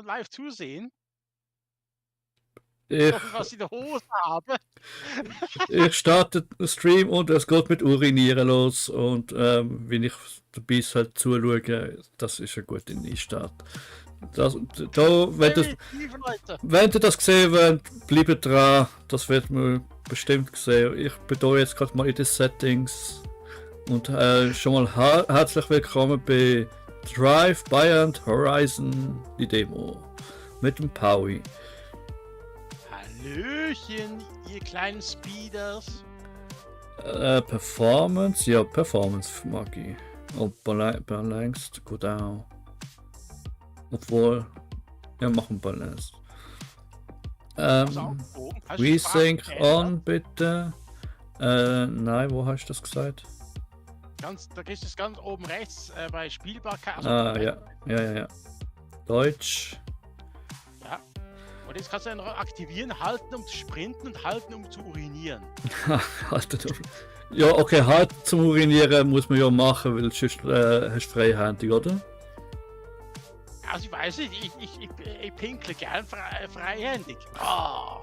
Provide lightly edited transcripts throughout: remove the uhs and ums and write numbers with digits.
dann live zusehen? Ich, So, was ich in der Hose habe. ich starte den Stream und es geht mit Urinieren los. Und wenn ich dabei halt zuschaue, das ist ein guter Einstart. Das, da, Definitiv, Leute. wenn ihr das gesehen wollt, bleibt dran. Das wird man bestimmt sehen. Ich bin da jetzt gerade mal in den Settings. Und schon mal herzlich willkommen bei Drive Beyond Horizon, die Demo. Mit dem Paui. Hallöchen, ihr kleinen Speeders. Performance? Ja, Performance mag ich. Und Balanced, gut auch. Obwohl, ja, machen Balance. Resync on, bitte. Nein, wo hast du das gesagt? Da gehst du ganz oben rechts bei Spielbarkeit. Also ja. Deutsch. Ja. Und jetzt kannst du dann aktivieren, halten um zu sprinten und halten um zu urinieren. Ja, okay, halt zum Urinieren muss man ja machen, weil sonst hast du freihändig, oder? Also ich weiß nicht, ich pinkle gern freihändig. Oh.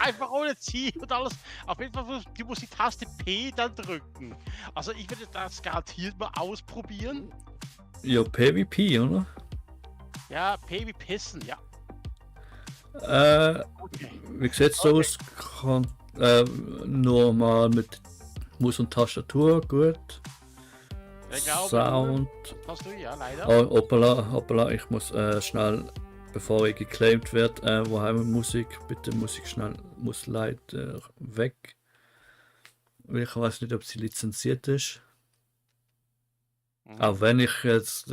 Einfach ohne Ziel und alles. Auf jeden Fall, du musst die Taste P dann drücken. Also ich würde das garantiert mal ausprobieren. Ja, PvP, oder? Ja, P wie Pissen, ja. Okay. Wie sieht es aus? Normal mit Maus und Tastatur, gut. Sound. Hast du, ja, leider. Oh, hoppala, ich muss schnell, bevor ich geclaimed werde, wo haben wir Musik? Bitte Musik schnell, muss leider weg. Ich weiß nicht, ob sie lizenziert ist. Auch wenn ich jetzt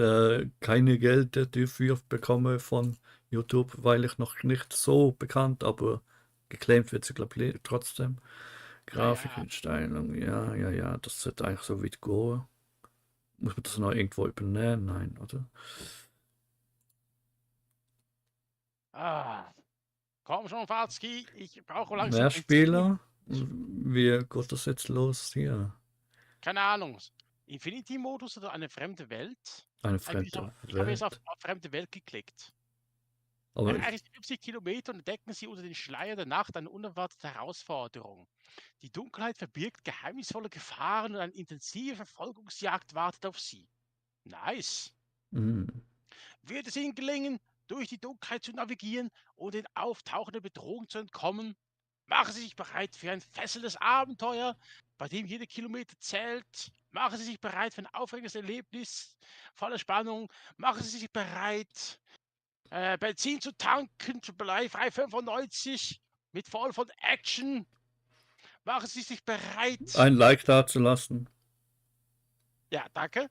keine Geld dafür bekomme von YouTube, weil ich noch nicht so bekannt, aber geclaimed wird sie, glaube ich, trotzdem. Grafikeinstellung, ja, das sollte eigentlich so weit gehen. Muss man das noch irgendwo übernehmen? Nein, oder? Komm schon, Fatzki, ich brauche langsam. Mehr Spieler? Wie geht das jetzt los hier? Keine Ahnung. Infinity-Modus oder eine fremde Welt? Eine fremde Welt? Ich habe jetzt auf fremde Welt geklickt. Aber erreichen Sie 50 Kilometer und entdecken Sie unter den Schleier der Nacht eine unerwartete Herausforderung. Die Dunkelheit verbirgt geheimnisvolle Gefahren und eine intensive Verfolgungsjagd wartet auf Sie. Nice. Wird es Ihnen gelingen, durch die Dunkelheit zu navigieren und den auftauchenden Bedrohungen zu entkommen? Machen Sie sich bereit für ein fesselndes Abenteuer, bei dem jeder Kilometer zählt. Machen Sie sich bereit für ein aufregendes Erlebnis, voller Spannung. Machen Sie sich bereit, Benzin zu tanken, frei 95, mit voll von Action. Machen Sie sich bereit. Ein Like da zu lassen. Ja, danke.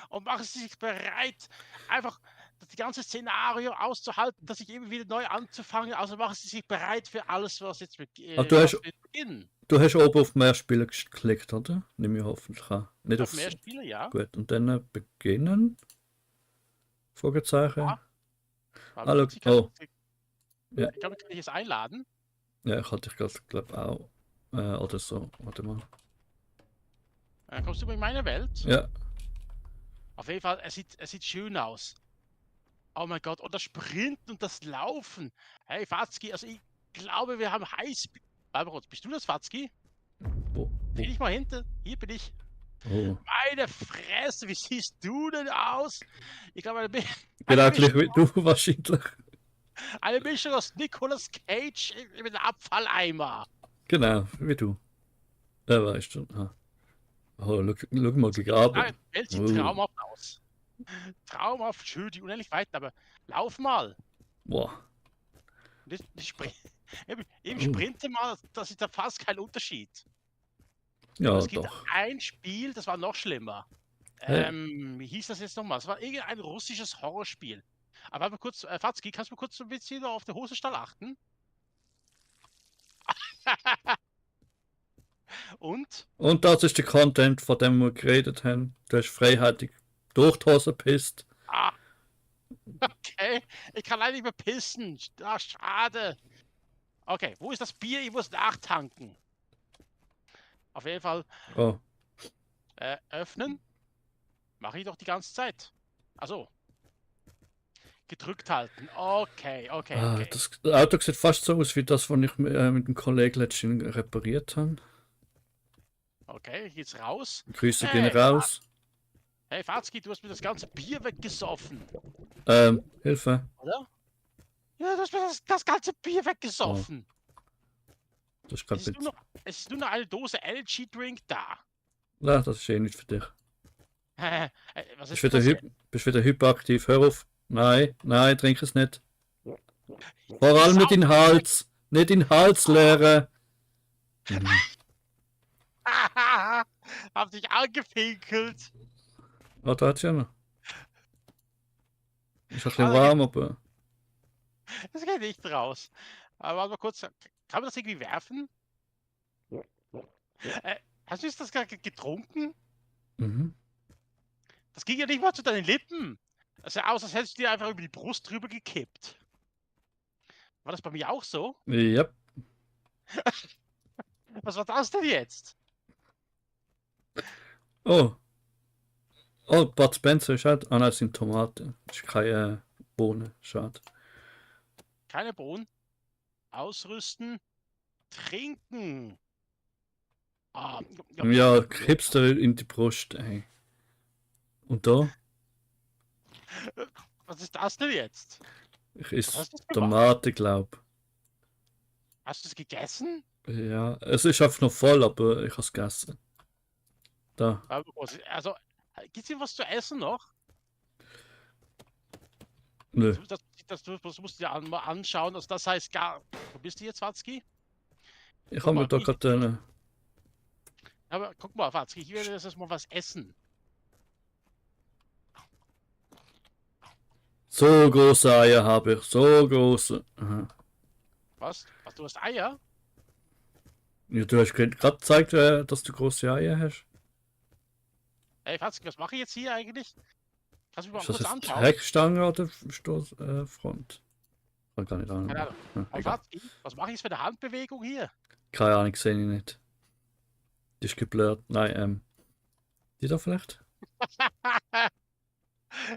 Und machen Sie sich bereit, einfach das ganze Szenario auszuhalten, dass ich immer wieder neu anzufangen. Also machen Sie sich bereit für alles, was jetzt mit beginnen. Du hast oben auf mehr Spiele geklickt, oder? Nimm ich hoffentlich an. Nicht auf mehr Spiele, ja. Gut, und dann beginnen. Fragezeichen. Ja. Hallo. Oh. Ja. Ich glaube, kann ich es einladen? Ja, ich hatte dich glaube auch. Oder so. Warte mal. Kommst du in meine Welt? Ja. Auf jeden Fall, es sieht schön aus. Oh mein Gott, und das Sprinten und das Laufen. Hey, Fatzki, also ich glaube, wir haben Highspeed. Warte kurz, bist du das, Fatzki? Wo? Bin ich mal hinten? Hier bin ich. Oh. Meine Fresse, wie siehst du denn aus? Ich glaube, genau gleich wie du wahrscheinlich. Eine Mischung aus Nicolas Cage mit einem Abfalleimer. Genau, wie du. Weißt du. Oh, schau mal, die Graben. Die Welt sieht traumhaft aus. Traumhaft schön, die unendlich weit, aber lauf mal. Boah. Eben sprinte mal, das ist da fast kein Unterschied. Ja, aber es gibt doch. ein Spiel, das war noch schlimmer. Wie hieß das jetzt nochmal? Es war irgendein russisches Horrorspiel. Aber mal kurz, Fatzki, kannst du mal kurz ein bisschen auf den Hosenstall achten? Und? Und das ist der Content, von dem wir geredet haben. Du hast freiheitig durch die Hose gepisst. Okay, ich kann leider nicht mehr pissen. Ach, schade. Okay, wo ist das Bier? Ich muss nachtanken. Auf jeden Fall. Oh. Öffnen. Mache ich doch die ganze Zeit. Also. gedrückt halten. Okay, okay, Ah, okay. das Auto sieht fast so aus wie das, was ich mit dem Kollegen letztens repariert habe. Okay, geht's raus. Grüße gehen Hey, raus. hey Fatzki, du hast mir das ganze Bier weggesoffen. Hilfe. Oder? Ja, du hast mir das ganze Bier Oh, weggesoffen. das ist Es gerade ist, nur mit. noch, es ist nur noch eine Dose LG-Drink da. Ja, das ist eh nicht für dich. Was Bist ist denn das jetzt? bist wieder hyperaktiv. Hör auf. Nein, nein, trink es nicht. Vor Ich allem nicht in den sauf es weg. Hals. Nicht in den Hals leeren. Mhm. Hab dich angepinkelt. Oh, da hat's ja noch. Ist ein bisschen Ah, warm, aber. das geht nicht raus. Aber warte mal kurz. Kann man das irgendwie werfen? Hast du jetzt das gerade getrunken? Mhm. Das ging ja nicht mal zu deinen Lippen. Das sah aus, als hättest du dir einfach über die Brust drüber gekippt. War das bei mir auch so? Ja. Was war das denn jetzt? Oh. Oh, Bud Spencer, schade. Ah, nein, das sind Tomaten. Das ist keine Bohnen. Schade. Keine Bohnen. Ausrüsten. Trinken. Ah, Ja, Hipster in die Brust, ey. Und da? Was ist das denn jetzt? Ich Was esse hast du gemacht? Tomate, glaub. Hast du es gegessen? Ja, es ist einfach noch voll, aber ich habe es gegessen. Da. Also, gibt es hier was zu essen noch? Nö. Das musst du dir mal anschauen. Also das heißt gar. Wo bist du jetzt, Watzki? Ich Guck habe mir mal, da gerade. aber guck mal, Watzki, ich werde jetzt mal was essen. So große Eier habe ich. So große. Aha. Was? Du hast Eier? Ja, du hast gerade gezeigt, dass du große Eier hast. Ey, Watzki, was mache ich jetzt hier eigentlich? Kannst du mich mal Ist das kurz jetzt die anschauen? Heckstange oder Front? Kann gar nicht Keine Ahnung. Ahnung. Ja, Hey, egal. Watzki, was mache ich jetzt für eine Handbewegung hier? Keine Ahnung, sehe ich nicht. Die ist geblurrt. Nein, die da vielleicht?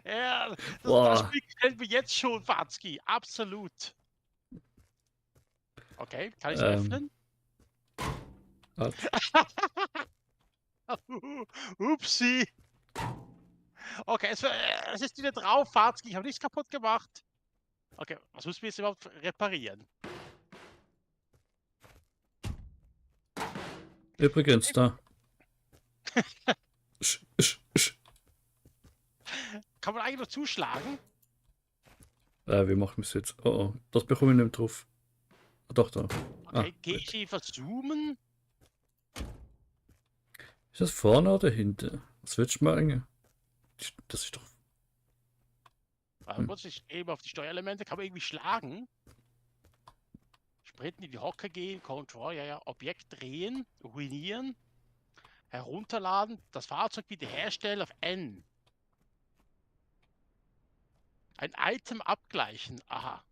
Ja, das Boah. Spiel gefällt mir jetzt schon, Watzki. Absolut. Okay, kann ich es öffnen? Halt. Upsi. Okay, es ist wieder drauf, Watzki. Ich habe nichts kaputt gemacht. Okay, was müssen wir jetzt überhaupt reparieren? Übrigens, da. Kann man eigentlich noch zuschlagen? Wie machen wir es jetzt? Oh, oh. Das bekomme ich nicht mehr drauf. Ah, doch, da. Okay, Ah, G-Schäfer zoomen. ist das vorne oder hinten? Was willst du machen? Das ist doch. Kurz, ich eben auf die Steuerelemente. Kann man irgendwie schlagen? Sprinten in die Hocke gehen, Control, ja. Objekt drehen, ruinieren, herunterladen, das Fahrzeug wiederherstellen auf N. Ein Item abgleichen, aha.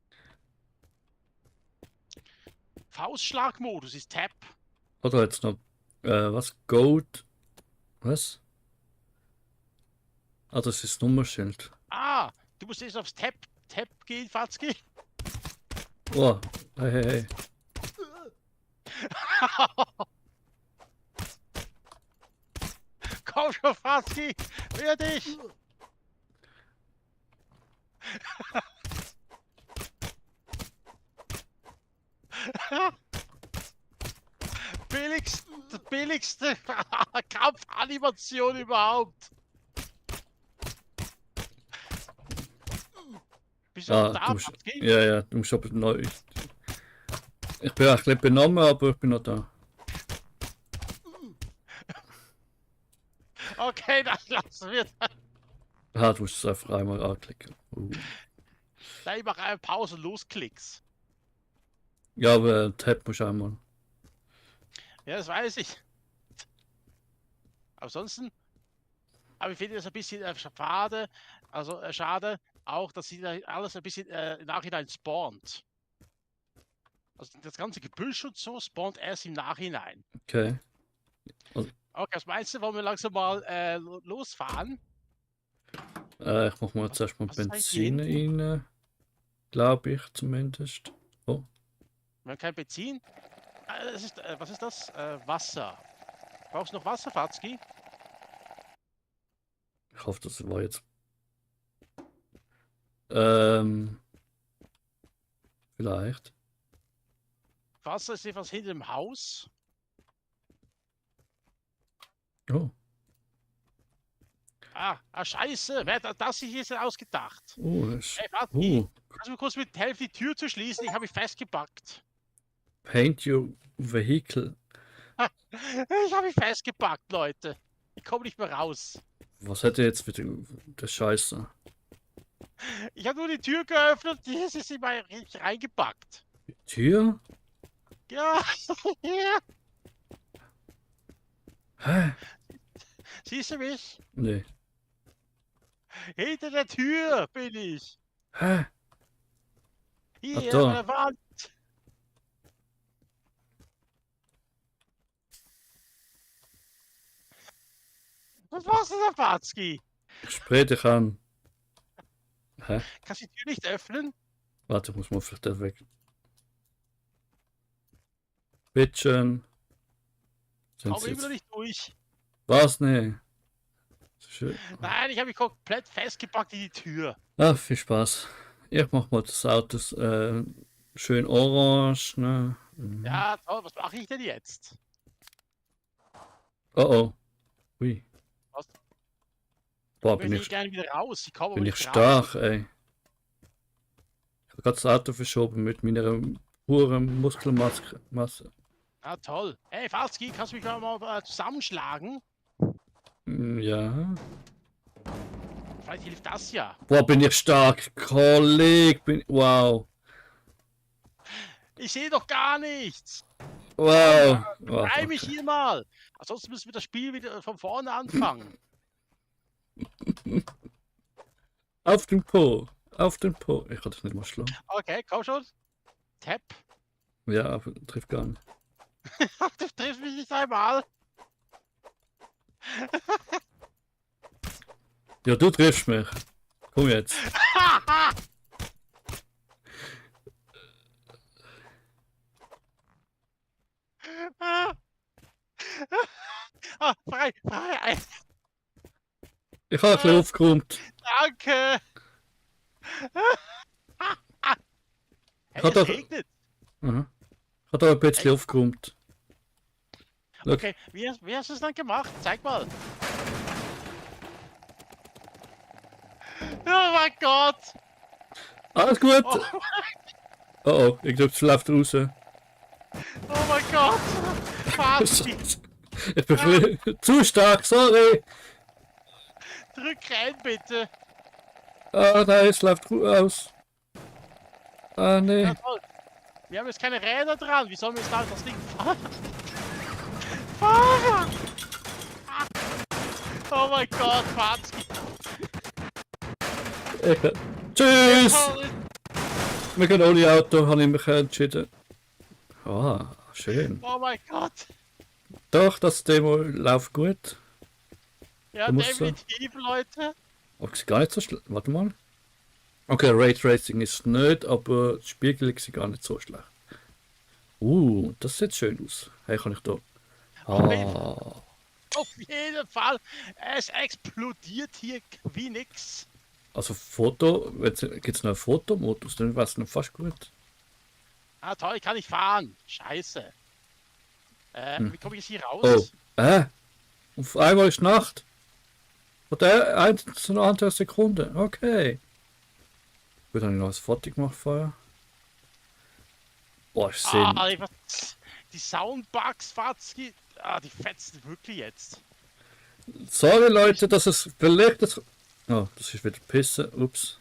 Faustschlagmodus ist Tab. Oder jetzt noch. Was? Gold. Was? Ah, das ist das Nummernschild. Ah, du musst jetzt aufs Tab gehen, Fatzki. Oh, hey. Komm schon, Fatzki, wehr dich. billigste Kampfanimation überhaupt. Bist du noch da, Fatzki? Ja, du musst aber neu. Ich bin ein bisschen benommen, aber ich bin noch da. Okay, dann lassen wir das. Ah, du musst es einfach einmal anklicken. Nein, ich mache eine Pause, losklicks. Ja, aber Tab musst du einmal. Ja, das weiß ich. Ansonsten, aber ich finde das ein bisschen schade, also schade auch, dass sie da alles ein bisschen im Nachhinein spawnt. Also das ganze Gebüsch und so spawnt erst im Nachhinein. Okay. Okay, was meinst du, wollen wir langsam mal losfahren? Ich mach mal zuerst mal was ist eigentlich Benzin rein. Glaube ich zumindest. Oh, Wir haben kein Benzin. Was ist das? Wasser. Brauchst du noch Wasser, Fatzki? ich hoffe, das war jetzt. Ähm, vielleicht. Wasser ist etwas hinter dem Haus. Oh, Scheiße. Wer hat das sich jetzt ausgedacht? das Hey, Fatzki, kannst du mir kurz mit helfen, die Tür zu schließen? Ich habe mich festgepackt. Paint your vehicle. Ich habe mich festgepackt, Leute. Ich komme nicht mehr raus. Was hätte jetzt mit der Scheiße? Ich habe nur die Tür geöffnet und die ist in mein richtig reingepackt. Die Tür? Ja. Ja. Hä? Siehst du mich? Nee. Hinter der Tür bin ich. Hä? Hier, Ach, da. an der Wand. Was machst du da, Fatzki? Spray dich an. Hä? Kannst du die Tür nicht öffnen? Warte, ich muss mal vielleicht da weg. Bitchen. Sind Komm sie immer noch jetzt... nicht durch. Was? Nee. Schön. Nein, ich habe mich komplett festgepackt in die Tür. Ach, viel Spaß. Ich mach mal das Auto schön orange, ne? Mhm. Ja, toll, was mache ich denn jetzt? Oh oh. Ui. Was? Boah, Ich will gerne wieder raus. Ich komme aber bin ich nicht raus. stark, ey. Ich habe gerade das Auto verschoben mit meiner puren Muskelmasse. Ah, toll. Hey, Fatzki, kannst du mich mal zusammenschlagen? Ja. Vielleicht hilft das ja. Boah, bin ich stark. Kolleg, wow. Ich sehe doch gar nichts. Wow. Bleib mich hier mal. Ansonsten müssen wir das Spiel wieder von vorne anfangen. Auf den Po. Auf den Po. Ich kann das nicht mal schlagen. Okay, komm schon. Tap. Ja, aber trifft gar nicht. Du triffst mich nicht einmal. Ja, du triffst mich. Komm jetzt. Frei. Ich habe ein bisschen aufgeräumt. Danke. Hey, Hat es doch- regnet. Aha. Ich habe da ein bisschen aufgeräumt. Look. Okay, wie hast du es dann gemacht? Zeig mal. Oh mein Gott. Alles gut. Oh, Oh oh, ich glaube, es läuft raus. oh mein Gott. Fatzki, Ich bin ein bisschen zu stark, sorry. drück rein bitte. Ah nein, es läuft aus. Ah nee. Ja, toll. Wir haben jetzt keine Räder dran. Wie sollen wir jetzt da das Ding fahren? Fahren! Oh mein Gott, Fatzki. Tschüss! Wir gehen ohne Auto, habe ich mich entschieden. Ah, schön. Oh mein Gott. Doch, das Demo läuft gut. Ja, Du musst definitiv, Leute. Aber es ist gar nicht so schlecht. Warte mal. Okay, Raytracing ist nicht, aber die Spiegelung ist gar nicht so schlecht. Das sieht schön aus. Hey, kann ich da... Ah, Auf jeden Fall. Es explodiert hier wie nix. also Foto, gibt es noch einen Fotomodus, dann wäre es noch fast gut. Ah toll, ich kann nicht fahren. Scheiße. Wie komme ich jetzt hier Oh, raus? auf einmal ist Nacht. Von der einen zu einer anderen Sekunde. Okay. Gut, habe ich noch was Foto gemacht vorher. Boah, ich sehe. Die Soundbugs, Fatzki. Die fetzen wirklich jetzt. Sorry Leute, dass es vielleicht das. Oh, das ist wieder Pisse. Ups.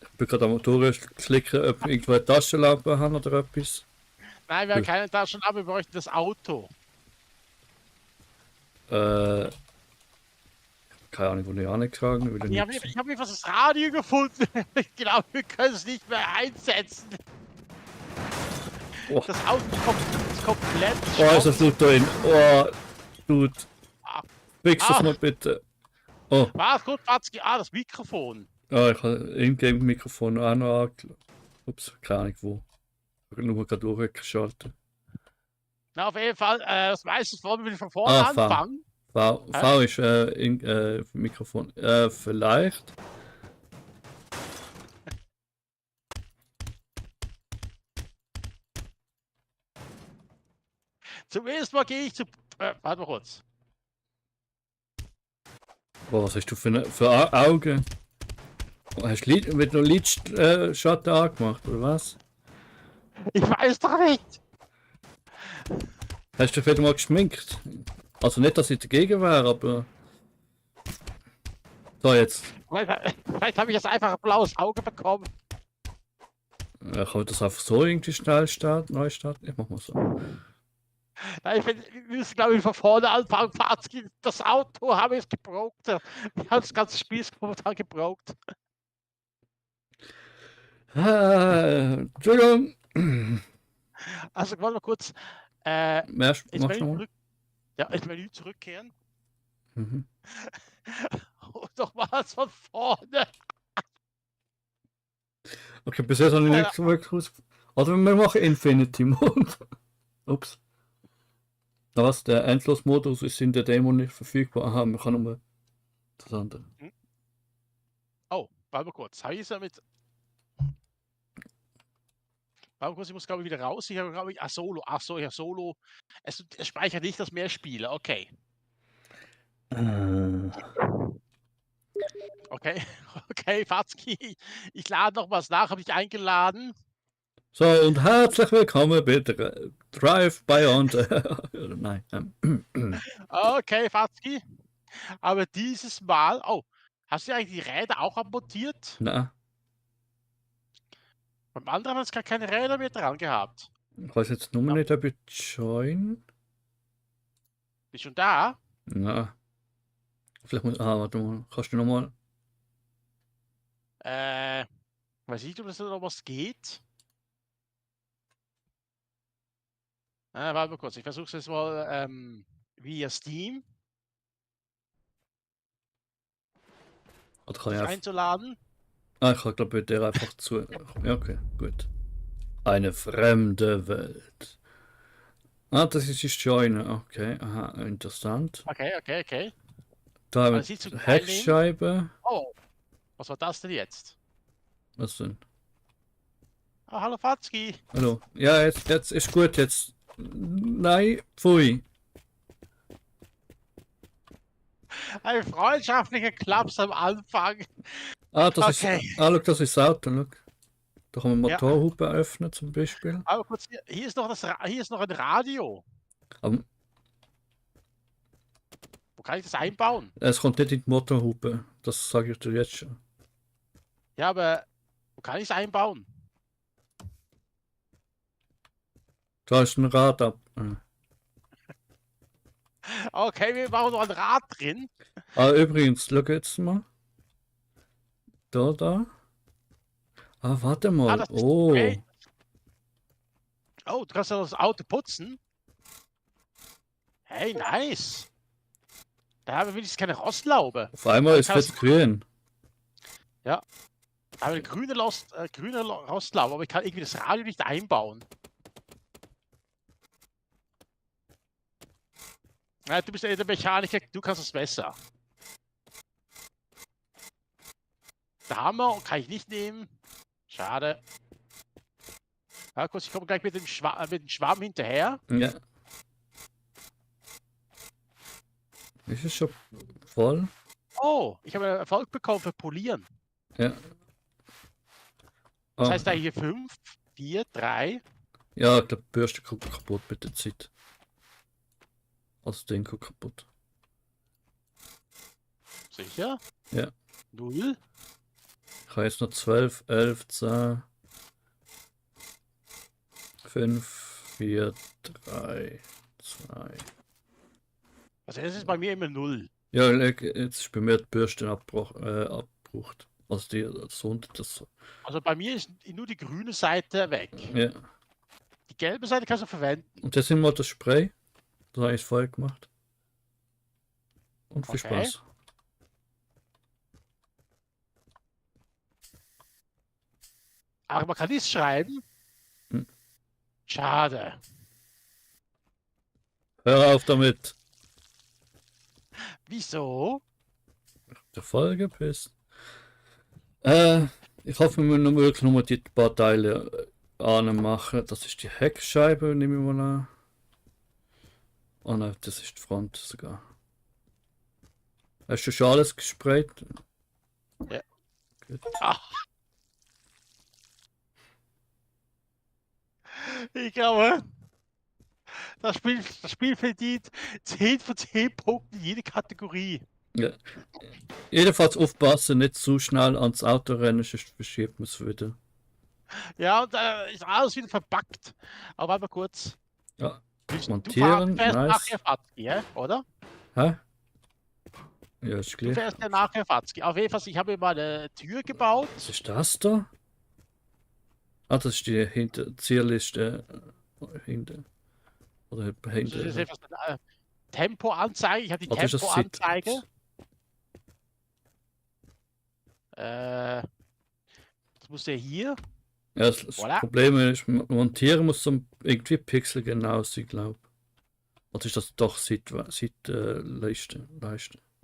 Ich bin gerade am Motorrad klicken, ob wir irgendwo eine Taschenlampe haben oder etwas. Nein, wir haben keine Taschenlampe, wir bräuchten das Auto. Keine Ahnung, wo ich angetragen Ich habe etwas das Radio gefunden. Ich glaube, wir können es nicht mehr einsetzen. Oh. Das Auto ist komplett. Oh, ist das laut da hin. Oh, Dude. Ah. Fix das mal bitte. Oh, Was? Gut, Fatzki. Ah, das Mikrofon. ja, ich habe Ingame-Mikrofon auch noch angeschaut. Ups, keine Ahnung wo. Ich habe nur gerade durchgeschaltet. Na, auf jeden Fall, das meiste vor, wenn ich von vorne Ah, V. anfangen. V ist Mikrofon. Vielleicht. Zunächst mal gehe ich zu. Warte mal kurz. Boah, was hast du für Augen? Hast du mit einem Lidschatten angemacht, oder was? Ich weiß doch nicht. Hast du dich wieder mal geschminkt? Also nicht, dass ich dagegen wäre, aber... So, jetzt. Vielleicht habe ich jetzt einfach ein blaues Auge bekommen. Kann man das einfach so irgendwie schnell starten, neu starten? Ich mach mal so. Wir müssen, glaube ich, von vorne anfangen. Fatzki, das Auto habe ich gebraucht. Wir haben das ganze Spiel momentan gebraucht. Entschuldigung. Also, warte mal kurz. Machst du mal? Ins Menü zurückkehren. Mhm. Und nochmals von vorne. Okay, bis jetzt habe ich nichts wirklich. Oder wir machen Infinity Mode. Ups. Was? Der Endlos-Modus ist in der Demo nicht verfügbar. Aha, man kann nur das andere. Oh, warte mal kurz. Habe ich es damit. Warte mal kurz, ich muss glaube ich wieder raus. Ich habe glaube ich. Solo. Ach so, ja, Solo. Es speichert nicht, dass mehr Spiele. Okay. Okay, okay, Fatzki. Ich lade noch was nach. Habe ich eingeladen? So, und herzlich willkommen bei Drive Beyond. Nein. Okay, Fatzki. Aber dieses Mal. Oh, hast du eigentlich die Räder auch abmontiert? Nein. Beim anderen hat es gar keine Räder mehr dran gehabt. Ich weiß jetzt nur nicht, ob ich join. Bist du schon da? Nein. Vielleicht muss. Ah, warte mal. Kannst du nochmal. Weiß nicht, ob das noch was geht. Warte mal kurz. Ich versuche es jetzt mal via Steam. Oder kann ich einfach... einzuladen. Ah, ich kann glaube ich der einfach zu. Ja, okay, gut. Eine fremde Welt. Ah, das ist die Joiner. Okay, aha, interessant. Okay. Da haben wir Heckscheibe. Oh, was war das denn jetzt? Was denn? Ah, hallo Fatzki. Hallo. Ja, jetzt ist gut, jetzt. Nein, pfui. Ein freundschaftlicher Klaps am Anfang. Ah, das ist. Ah, look, das ist das Auto, look. Da kann man Motorhupe öffnen zum Beispiel. Aber kurz, hier ist noch ein Radio. Wo kann ich das einbauen? Es kommt nicht in die Motorhupe, das sage ich dir jetzt schon. Ja, aber wo kann ich es einbauen? Da ist ein Rad ab. Okay, wir machen noch ein Rad drin. Ah, übrigens, schau jetzt mal. Da. Ah, warte mal. Oh. Oh, du kannst ja das Auto putzen. Hey, nice. Da haben wir wenigstens keine Rostlaube. Auf einmal ist jetzt grün. Ja. Aber eine grüne Rostlaube, aber ich kann irgendwie das Radio nicht einbauen. Ja, du bist ja der Mechaniker, du kannst es besser. Der Hammer kann ich nicht nehmen. Schade. Ja, kurz, ich komme gleich mit dem Schwamm hinterher. Ja. Ist es schon voll? Oh, ich habe einen Erfolg bekommen für Polieren. Ja. Das heißt da hier 5, 4, 3. Ja, ich glaube, die Bürste kommt kaputt mit der Zeit. Also den kommt kaputt. Sicher? Ja. 0. Ich habe jetzt noch 12, 11, 10, 5, 4, 3, 2. Also es ist bei mir immer 0. Ja, jetzt ist bei mir die Bürste abgebrochen. Also das. Also bei mir ist nur die grüne Seite weg. Ja. Die gelbe Seite kannst du verwenden. Und das ist mal das Spray. Das habe ich vorher gemacht. Und viel Spaß. Aber man kann nichts schreiben. Hm. Schade. Hör auf damit. Wieso? Der Folge bist. Ich hoffe, wir müssen wirklich nur die paar Teile anmachen. Das ist die Heckscheibe, nehme ich mal an. Oh nein, das ist die Front sogar. Hast du schon alles gesprayt? Ja. Gut. Ach. Ich glaube, das Spiel verdient 10 von 10 Punkten in jede Kategorie. Ja. Jedenfalls aufpassen, nicht zu schnell ans Auto rennen, sonst verschiebt man es wieder. Ja, und ist alles wieder verpackt. Aber warte mal kurz. Ja. Du Montieren, fährst nice. nachher Fatzki, ja? Oder? Hä? Ja, ist Du gleich. fährst ja nachher Fatzki. Auf jeden Fall, ich habe mir mal eine Tür gebaut. Was ist das da? Ah, das ist die Zierliste. Hinter. Oder Das hinter. ist etwas mit Tempoanzeige. Ich habe die Was ist das? Tempoanzeige. Das muss ja hier. Ja, das Voilà. Problem ist, montieren muss so irgendwie pixelgenau sein, glaube ich. Oder ist das doch Leiste?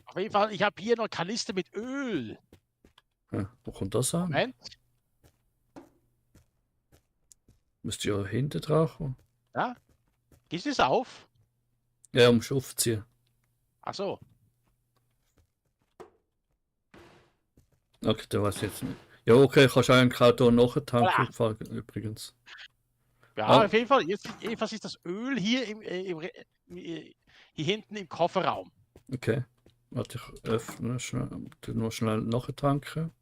Auf jeden Fall, ich habe hier noch eine Kanister mit Öl. Ja, wo kommt das an? Moment. Müsste ja hinten drauf kommen. Ja. Gehst du es auf? Ja, musst du aufziehen. Ach so. Okay, der weiß jetzt nicht. Ja, okay, kannst du eigentlich auch hier nachtanken, Voilà. übrigens. Ja, auf jeden Fall. Jedenfalls ist das Öl hier hier hinten im Kofferraum. Okay. Warte, ich öffne schnell, nur schnell nachtanken.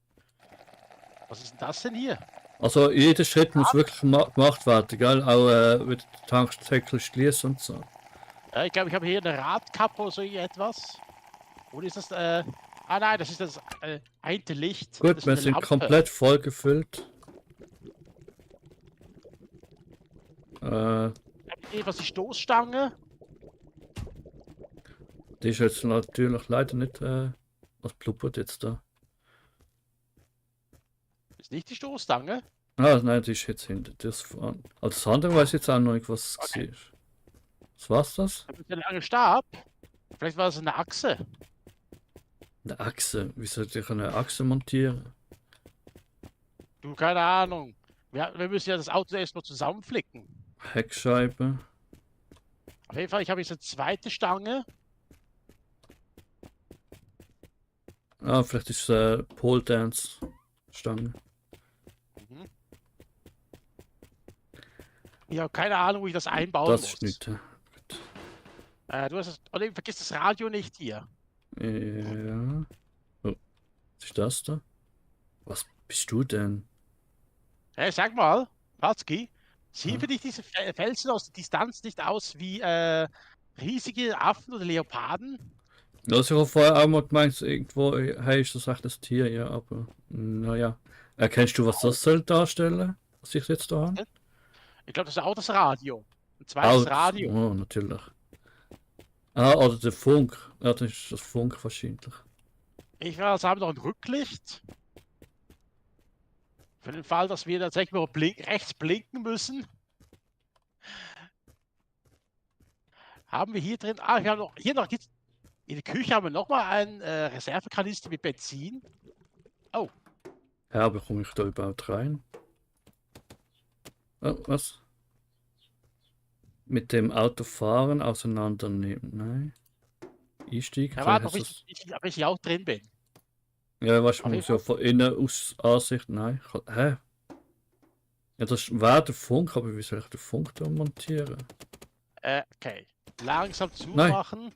Was ist denn das denn hier? Also jeder Schritt muss wirklich gemacht werden, gell? Auch wieder den Tankdeckel schließen und so. Ja, ich glaube, ich habe hier eine Radkappe oder so etwas. Oder ist das, ah nein, das ist das eine Licht. Gut, wir sind komplett voll gefüllt. Was die Stoßstange? Die ist jetzt natürlich leider nicht, was blubbert jetzt da? Ist nicht die Stoßstange? Ah, nein, die ist jetzt hinter das fahren. Also das andere weiß jetzt auch noch nicht, was es war. Was war's das? Der lange Stab? Vielleicht war es eine Achse. Eine Achse? Wie soll ich eine Achse montieren? Du, keine Ahnung. Wir müssen ja das Auto erstmal zusammenflicken. Heckscheibe. Auf jeden Fall, ich habe jetzt eine zweite Stange. Ah, vielleicht ist es Pole Dance Stange. Mhm. Ich habe keine Ahnung, wo ich das einbauen muss. Das ist nicht. Du hast das, oder vergiss das Radio nicht hier. Ja. Oh. Was ist das da? Was bist du denn? Hey, sag mal, Watzki, sehen für dich diese Felsen aus der Distanz nicht aus wie riesige Affen oder Leoparden? Also ich habe vorher auch mal gemeint, irgendwo, hey, ist das echt das Tier, ja, aber naja. Erkennst du, was das soll darstellen? Was ich jetzt da habe? Ich glaube, das ist auch das Radio. Ein zweites Radio. Oh, natürlich. Ah, oder der Funk. Ja, das ist das Funk wahrscheinlich. Ich weiß, haben noch ein Rücklicht. Für den Fall, dass wir tatsächlich mal rechts blinken müssen. Haben wir hier drin. Ah, wir haben noch. Hier noch gibt's. In der Küche haben wir nochmal einen Reservekanister mit Benzin. Oh. Ja, aber komme ich da überhaupt rein? Oh, was? Mit dem Auto fahren, auseinandernehmen. Nein. Einstieg. Ja, warte, ob ich auch drin bin. Ja, weißt du, man muss ja von innen aus Ansicht. Nein. Hä? Ja, das wäre der Funk, aber wie soll ich den Funk da montieren? Okay. Langsam zumachen. Nein.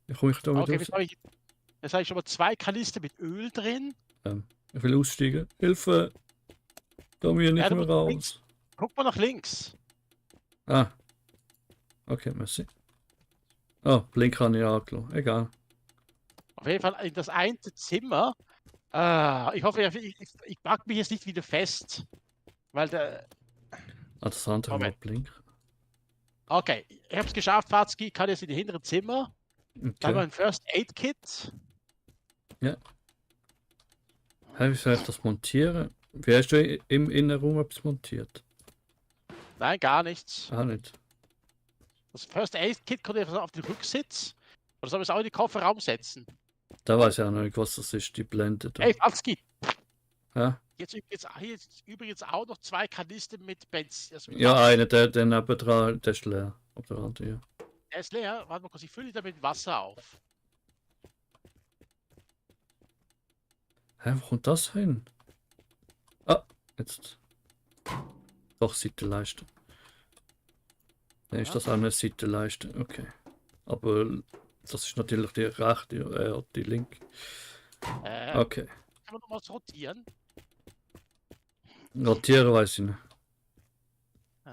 Ich komme da wieder jetzt habe ich schon mal 2 Kanister mit Öl drin. Ich will aussteigen. Hilfe! Da mir nicht mehr raus. Links. Guck mal nach links. Ah. Okay, merci. Oh, Blink habe ich angelassen. Egal. Auf jeden Fall in das eine Zimmer. Ich hoffe, ich packe mich jetzt nicht wieder fest. Weil der. Ah, das andere mal Blink. Okay, ich habe es geschafft, Fatzki. Kann jetzt in die hinteren Zimmer. Okay. Dann haben wir ein First Aid Kit. Ja. Hey, wie soll ich das montieren? Wie hast du im Innenraum etwas montiert? Nein, gar nichts. Ah, nicht. Das First Aid Kit kommt einfach auf den Rücksitz. Oder soll man es auch in den Kofferraum setzen? Da weiß ich auch noch nicht, was das ist, die Blende da. Hey, Falski! Ja, Jetzt übrigens auch noch 2 Kanister mit Benzin. Also mit ja Wasser. einer, der nebendran, der ist leer. Auf der andere, ja. Der ist leer. Warte mal kurz, ich fülle ihn damit Wasser auf. Hä, wo kommt das hin? Ah, jetzt. Doch, Seitenleiste. Dann ist das auch eine Seitenleiste, okay. Aber das ist natürlich die rechte, die linke. Okay. Kann man nochmal rotieren? Rotieren weiß ich nicht.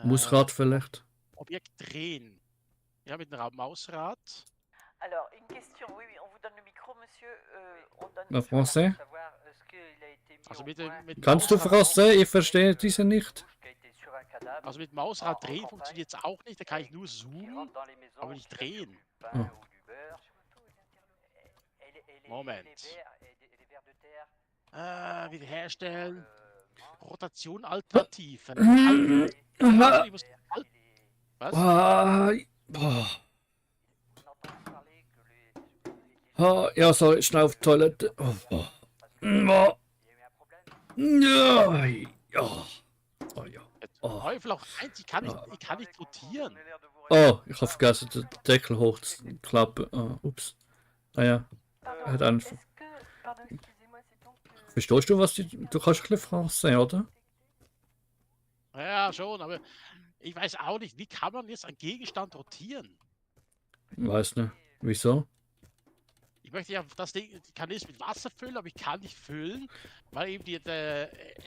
Mausrad vielleicht? Objekt drehen. Ja, mit einem Mausrad. Alors, une question, oui, on vous donne le micro, monsieur. On donne En français? savoir ce qu'il a été mis Also au mit, point. mit Kannst du Mausrad, Français? Ich verstehe diese nicht. Qui a été sur un cadavre. also mit Mausrad En drehen campagne, funktioniert es auch nicht. Da kann ich nur qui zoomen, rentre dans les maisons, aber nicht qui capture drehen. du pain Oh. ou du beurre. Moment. Les vers de terre. Wiederherstellen. Euh, Rotation Alternativen. Aha. Ich muss, was? Ah, boah. on entend parler que Ah, ja, so, schnell auf die Toilette. Oh, oh. Oh. il y a eu un problème. Ja, ja. Oh, ja. Oh. Teufel auch eins, ich kann nicht rotieren. Oh, ich habe vergessen, den Deckel hochzuklappen. Ah, ups. Ah ja. Pardon, Hat einen. est-ce que... Pardon, excusez-moi, c'est donc... Verstehst du, was du kannst ein bisschen Français, oder? Ja, schon, aber ich weiß auch nicht, wie kann man jetzt einen Gegenstand rotieren? Weiß nicht. Wieso? Ich möchte ja das Ding, ich kann es mit Wasser füllen, aber ich kann nicht füllen, weil eben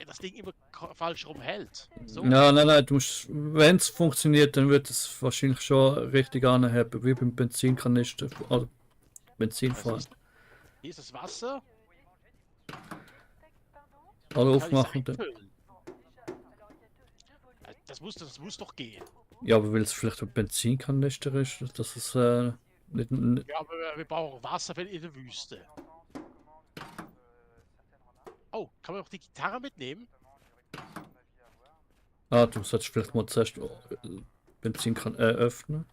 das Ding immer falsch rumhält. So. Ja, nein, du musst, wenn es funktioniert, dann wird es wahrscheinlich schon richtig anheben, wie beim Benzinkanister, oder Benzinfall. Hier ist das Wasser. Alle Kann ich aufmachen. einfüllen. Das muss doch gehen. Ja, aber weil es vielleicht ein Benzinkanister ist, dass es nicht. Ja, aber wir brauchen Wasser in der Wüste. Oh, kann man auch die Gitarre mitnehmen? Ah, du solltest vielleicht mal zuerst Benzinkan öffnen.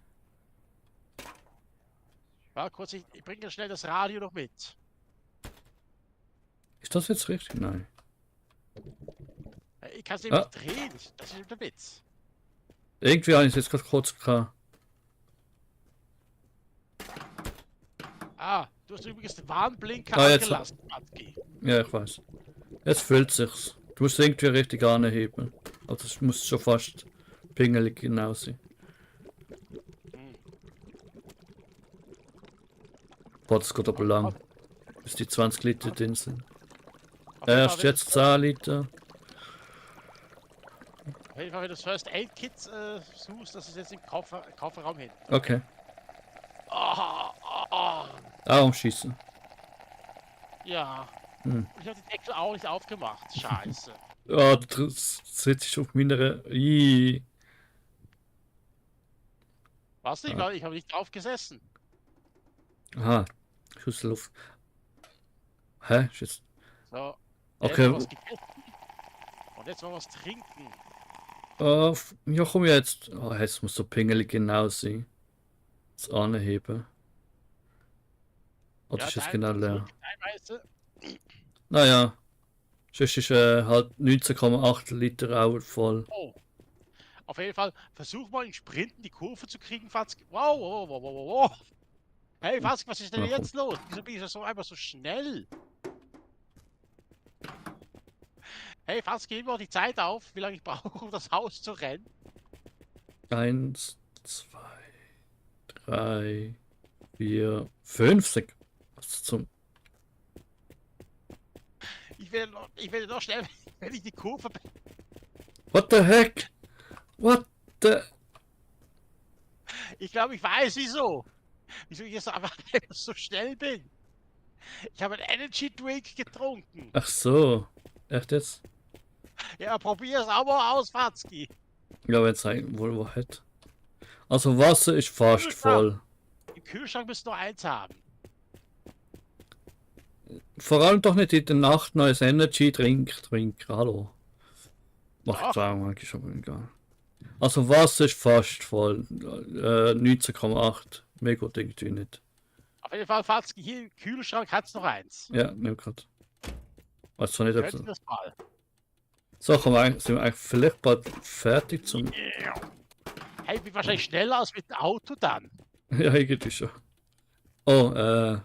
Ja, kurz, ich bringe schnell das Radio noch mit. Ist das jetzt richtig? Nein. Ich kann es eben nicht drehen. Das ist eben der Witz. Irgendwie habe ich es jetzt gerade kurz gehabt. Ah, du hast übrigens den Warnblinker Jetzt- angelassen, Matki. Ja, ich weiß. Jetzt füllt sich's. Du musst irgendwie richtig anheben. Also es muss schon fast pingelig genau sein. Boah, das geht aber lang. Bis die 20 Liter drin sind. Auf jeden Erst Fall, jetzt 10 Liter. Auf jeden Fall, wenn du das First Aid Kit suchst, das ist jetzt im Kofferraum hin. Okay. Ah, Umschießen. ja. Hm. Ich habe den Deckel auch nicht aufgemacht. Scheiße. Ja, du sitzt auf meiner. Ih. Was nicht, weil ich habe nicht drauf gesessen. Aha. Schüsselluft. Hä? Ist jetzt. So. Okay. Was gegessen. Und jetzt mal was trinken. Ja, komm jetzt. Oh, jetzt muss so pingelig genau sein. Das anheben. Oder ist es genau leer? Teilweise. Naja. Sonst ist halt 19,8 Liter auch voll. Oh. Auf jeden Fall, versuch mal in Sprinten die Kurve zu kriegen, Fatzki. Wow, wow, wow, wow, wow. Hey, Fatzki, was ist denn Ja, jetzt los? Wieso bin ich so einfach so schnell? Hey, Fatzki, gib mal die Zeit auf, wie lange ich brauche, um das Haus zu rennen. 1, 2, 3, 4, 5 Sekunden. Was zum. Ich werde noch schnell, wenn ich die Kurve. What the heck? What the. Ich glaube, ich weiß wieso. Wieso ich jetzt einfach so schnell bin. Ich habe einen Energy Drink getrunken. Ach so. Echt jetzt? Ja, probier es auch mal aus, Fatzki. Ja, wenn es wohl wo hätte. Also Wasser ist fast voll. Im Kühlschrank müsst ihr noch eins haben. Vor allem doch nicht in der Nacht neues Energy-Drink trinken. Hallo. Macht Doch. sagen, eigentlich schon egal. Also Wasser ist fast voll. 19,8. Mehr gut irgendwie nicht. Auf jeden Fall, Fatzki, hier im Kühlschrank hat es noch eins. Ja, nimm grad. Weiß zwar nicht, ob Könnt ihr das mal? so, sind wir eigentlich vielleicht bald fertig zum. Hey, ich bin wahrscheinlich schneller als mit dem Auto dann. Ja, irgendwie schon. Oh, der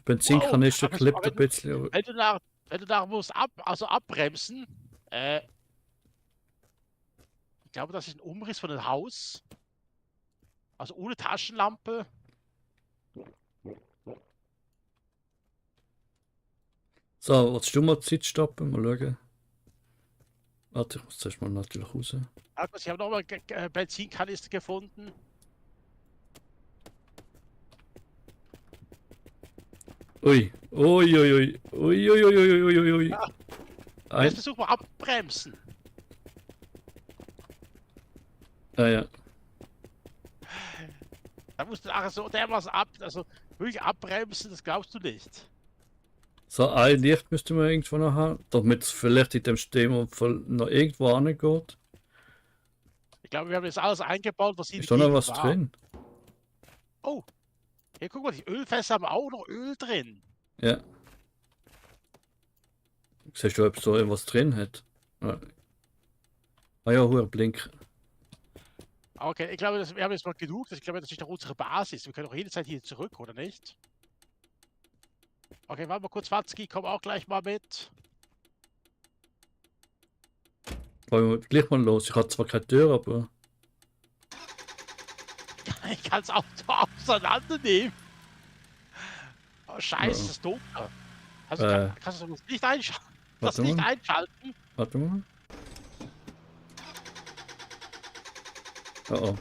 Benzinkanister aber klippt ein bisschen. Aber Wenn du nach musst abbremsen, ich glaube, das ist ein Umriss von einem Haus. Also ohne Taschenlampe. so, willst du mal die Zeit stoppen? Mal schauen. Warte, ich muss zuerst mal natürlich raus. Markus, ich habe nochmal Benzinkanister gefunden. Ui, ui, ui, ui, ui, ui, ui, ui, ui, ui, ui. Jetzt versuch mal abbremsen. Ja. Da musst du nachher so dermaßen also wirklich abbremsen, das glaubst du nicht. So, ein Licht müsste man irgendwo noch haben, damit es vielleicht in dem Stemmunfall noch irgendwo angeht. Ich glaube, wir haben jetzt alles eingebaut, was in Ist da noch was drin? Oh, hier guck mal, die Ölfässer haben auch noch Öl drin. Ja. Siehst du, ob so irgendwas drin hat? Ja. Ah ja, hoher Blink. Okay, ich glaube, wir haben jetzt mal genug. Ich glaube, das ist doch unsere Basis. Wir können auch jederzeit hier zurück, oder nicht? Okay, warte mal kurz, Watzki, komm auch gleich mal mit. Wollen wir gleich mal los? Ich habe zwar keine Tür, aber. Ich kann das Auto auseinandernehmen. Oh, scheiße, Ja. das ist dunkel. Also, kannst du das Licht einschalten? Das Warte Licht mal. einschalten? Warte mal. Oh.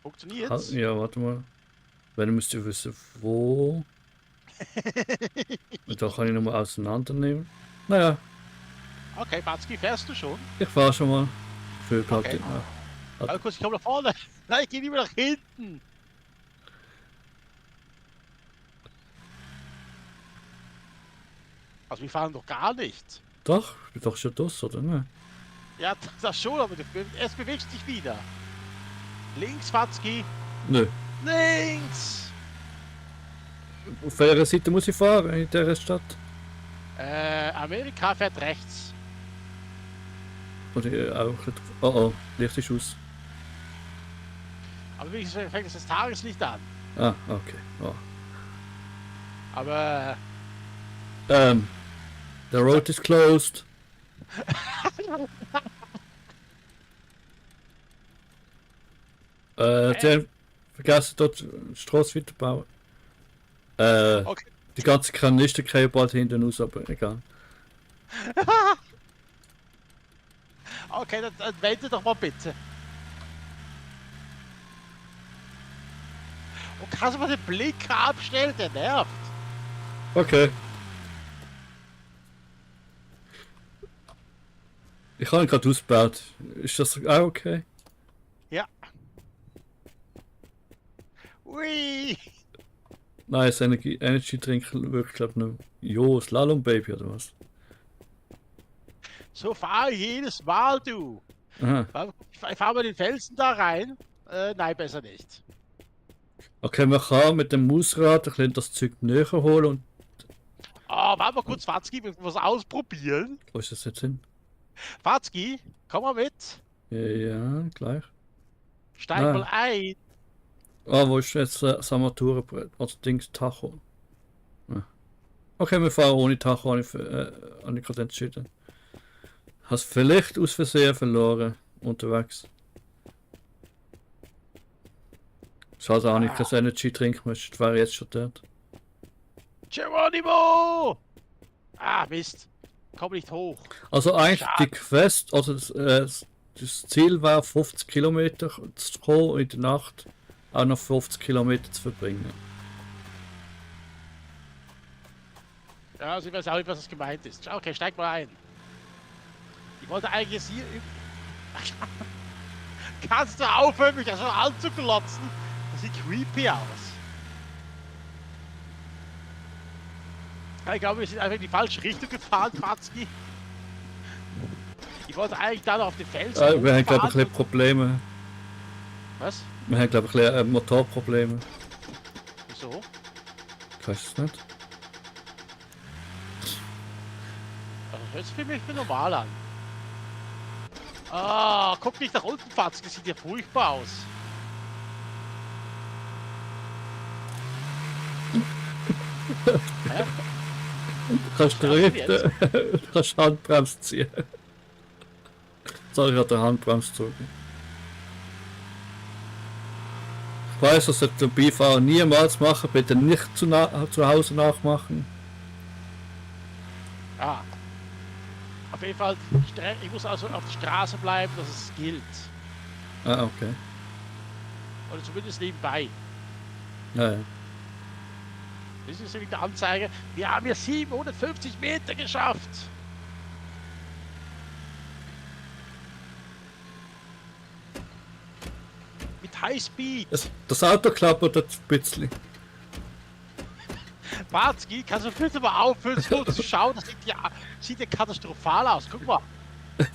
Funktioniert's? Ja, warte mal. Wenn müsst ihr wissen, wo. Und da kann ich nochmal auseinandernehmen. Naja, Okay, Watzki, fährst du schon? ich fahre schon mal. Für Okay. Warte kurz, ich komme nach vorne. Nein, ich gehe lieber nach hinten. Also wir fahren doch gar nicht. Doch, ich bin doch schon das, oder ne? Ja, das schon, aber es bewegt sich wieder. Links, Watzki. Nö. Links! Auf welcher Seite muss ich fahren in dieser Stadt? Amerika fährt rechts. Oder auch nicht. Oh oh, Licht ist aus. Aber wenigstens fängt es das Tageslicht an. Ah, okay. Oh. Aber The road is closed. Die haben vergessen dort die Straße weiterbauen. okay. Die ganze Kanister kriegen bald hinten raus, aber egal. Okay, dann wende doch mal bitte. Und kannst du mal den Blinker abstellen, der nervt. Okay. Ich habe ihn gerade ausgebaut. Ist das auch okay? Ja. Ui. Nein, das Energy Drink wirklich, glaube ich, nicht. Jo, Slalom Baby oder was? So fahre ich jedes Mal, du. Aha. Ich fahre mal den Felsen da rein. Nein, besser nicht. Okay, man kann mit dem Mausrad ein bisschen das Zeug näher holen und. Oh, warte mal kurz, Watzki, wir was ausprobieren. Wo ist das jetzt hin? Watzki, komm mal mit. Ja, gleich. Steig Ah. mal ein. Ah, wo ist jetzt das Armaturenbrett? Also Dings Tacho. Ja. Okay, wir fahren ohne Tacho, habe ich gerade entschieden. Hast vielleicht aus Versehen verloren unterwegs. Schade auch nicht, dass Energy trinken möchte, wäre jetzt schon dort. Geronimo! Ah, Mist. Komm nicht hoch. Also eigentlich Schade. die Quest, also das Ziel war 50 Kilometer zu kommen und in der Nacht auch noch 50 Kilometer zu verbringen. Ja, also ich weiß auch nicht, was das gemeint ist. Okay, steig mal ein. Ich wollte eigentlich hier Kannst du aufhören, mich ja schon anzuglotzen? Das sieht creepy aus. Ich glaube, wir sind einfach in die falsche Richtung gefahren, Fatzki. Ich wollte eigentlich da noch auf den Felsen. Wir haben, glaube ich, ein bisschen Probleme. Was? Wir haben, glaube ich, ein bisschen Motorprobleme. Wieso? Ich weiß es nicht. Also, das hört sich für mich normal an. Ah, guck nicht nach unten, Fatzki, das sieht ja furchtbar aus. Hä? Du kannst driften. Du kannst Handbremse ziehen. Sorry, ich hatte Handbremse gezogen. Ich weiß, das sollte der Beifahrer niemals machen. Bitte nicht zu Hause nachmachen. Ah. Auf jeden Fall, ich muss also auf der Straße bleiben, dass es gilt. Ah, okay. Oder zumindest nebenbei. Ja, ja. Das ist nämlich die Anzeige. Wir haben hier 750 Meter geschafft. Mit Highspeed. Das Auto klappert ein bisschen. Barzki, kannst du bitte mal aufhören, so zu schauen? Das sieht ja katastrophal aus. Guck mal. Ein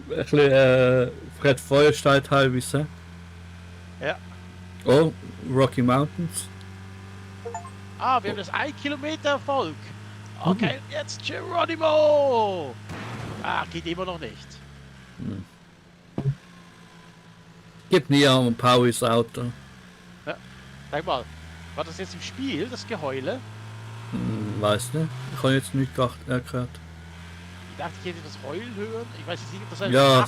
bisschen Fred Feuerstein teilweise. Ja. Oh, Rocky Mountains. Ah, wir haben das 1 Kilometer Erfolg. Okay, jetzt Geronimo. Ah, geht immer noch nicht. Gib nie ein Powys Auto. Ja. Sag mal, war das jetzt im Spiel, das Geheule? Weiß nicht. Ich habe jetzt nicht gehört. Ich dachte, ich hätte das Heulen hören. Ich weiß jetzt nicht, ob das ein Ja,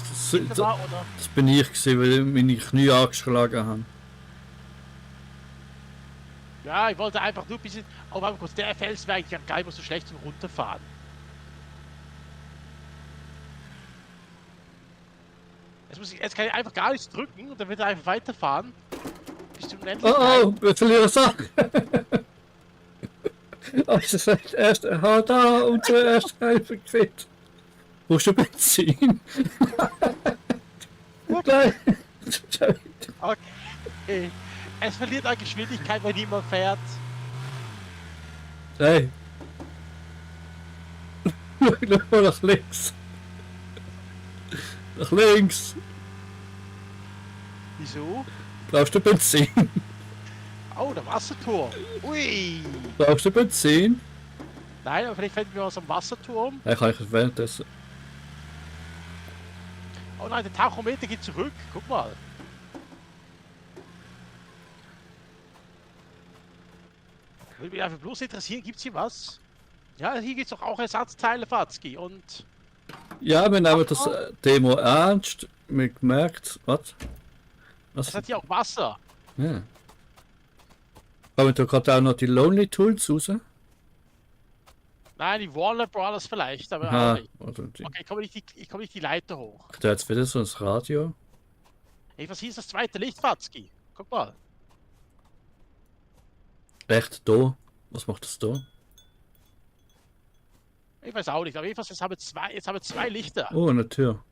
war oder. das bin ich gewesen, weil meine Knie angeschlagen haben. Ja, ich wollte einfach nur ein bisschen. Oh, warte kurz, der Fels wäre eigentlich gar nicht mehr so schlecht zum Runterfahren. Jetzt kann ich einfach gar nichts drücken und dann wird er einfach weiterfahren. Bis zum Unendlichkeit. Oh, wir verlieren Sachen. Oh, das ist erst da unsere erste Hilfe gefällt. Wo ist der Benzin? Gleich. Okay. Es verliert an Geschwindigkeit, wenn niemand fährt. Hey. Schau mal nach links. Nach links. Wieso? Brauchst du Benzin? Oh, der Wasserturm. Ui. Brauchst du Benzin? Nein, aber vielleicht finden wir was am Wasserturm. Ja, kann ich währenddessen. Oh nein, der Tachometer geht zurück. Guck mal. Würde mich einfach bloß interessieren, gibt's hier was? Ja, hier gibt's doch auch Ersatzteile, Fatzki. Und Ja, wir nehmen das Demo ernst. Wir gemerkt, was? es hat hier auch Wasser. Ja. Kommen da gerade auch noch die Lonely Tools raus? Nein, die Warner Brothers vielleicht, aber Aha, auch nicht. oder die. Okay, ich komme nicht die Leiter hoch. Da jetzt wieder so das Radio. Ey, was hier ist das zweite Licht, Fatzki? Guck mal. Echt da? Was macht das da? Ich weiß auch nicht, aber jedenfalls jetzt haben wir zwei Lichter. Oh, eine Tür.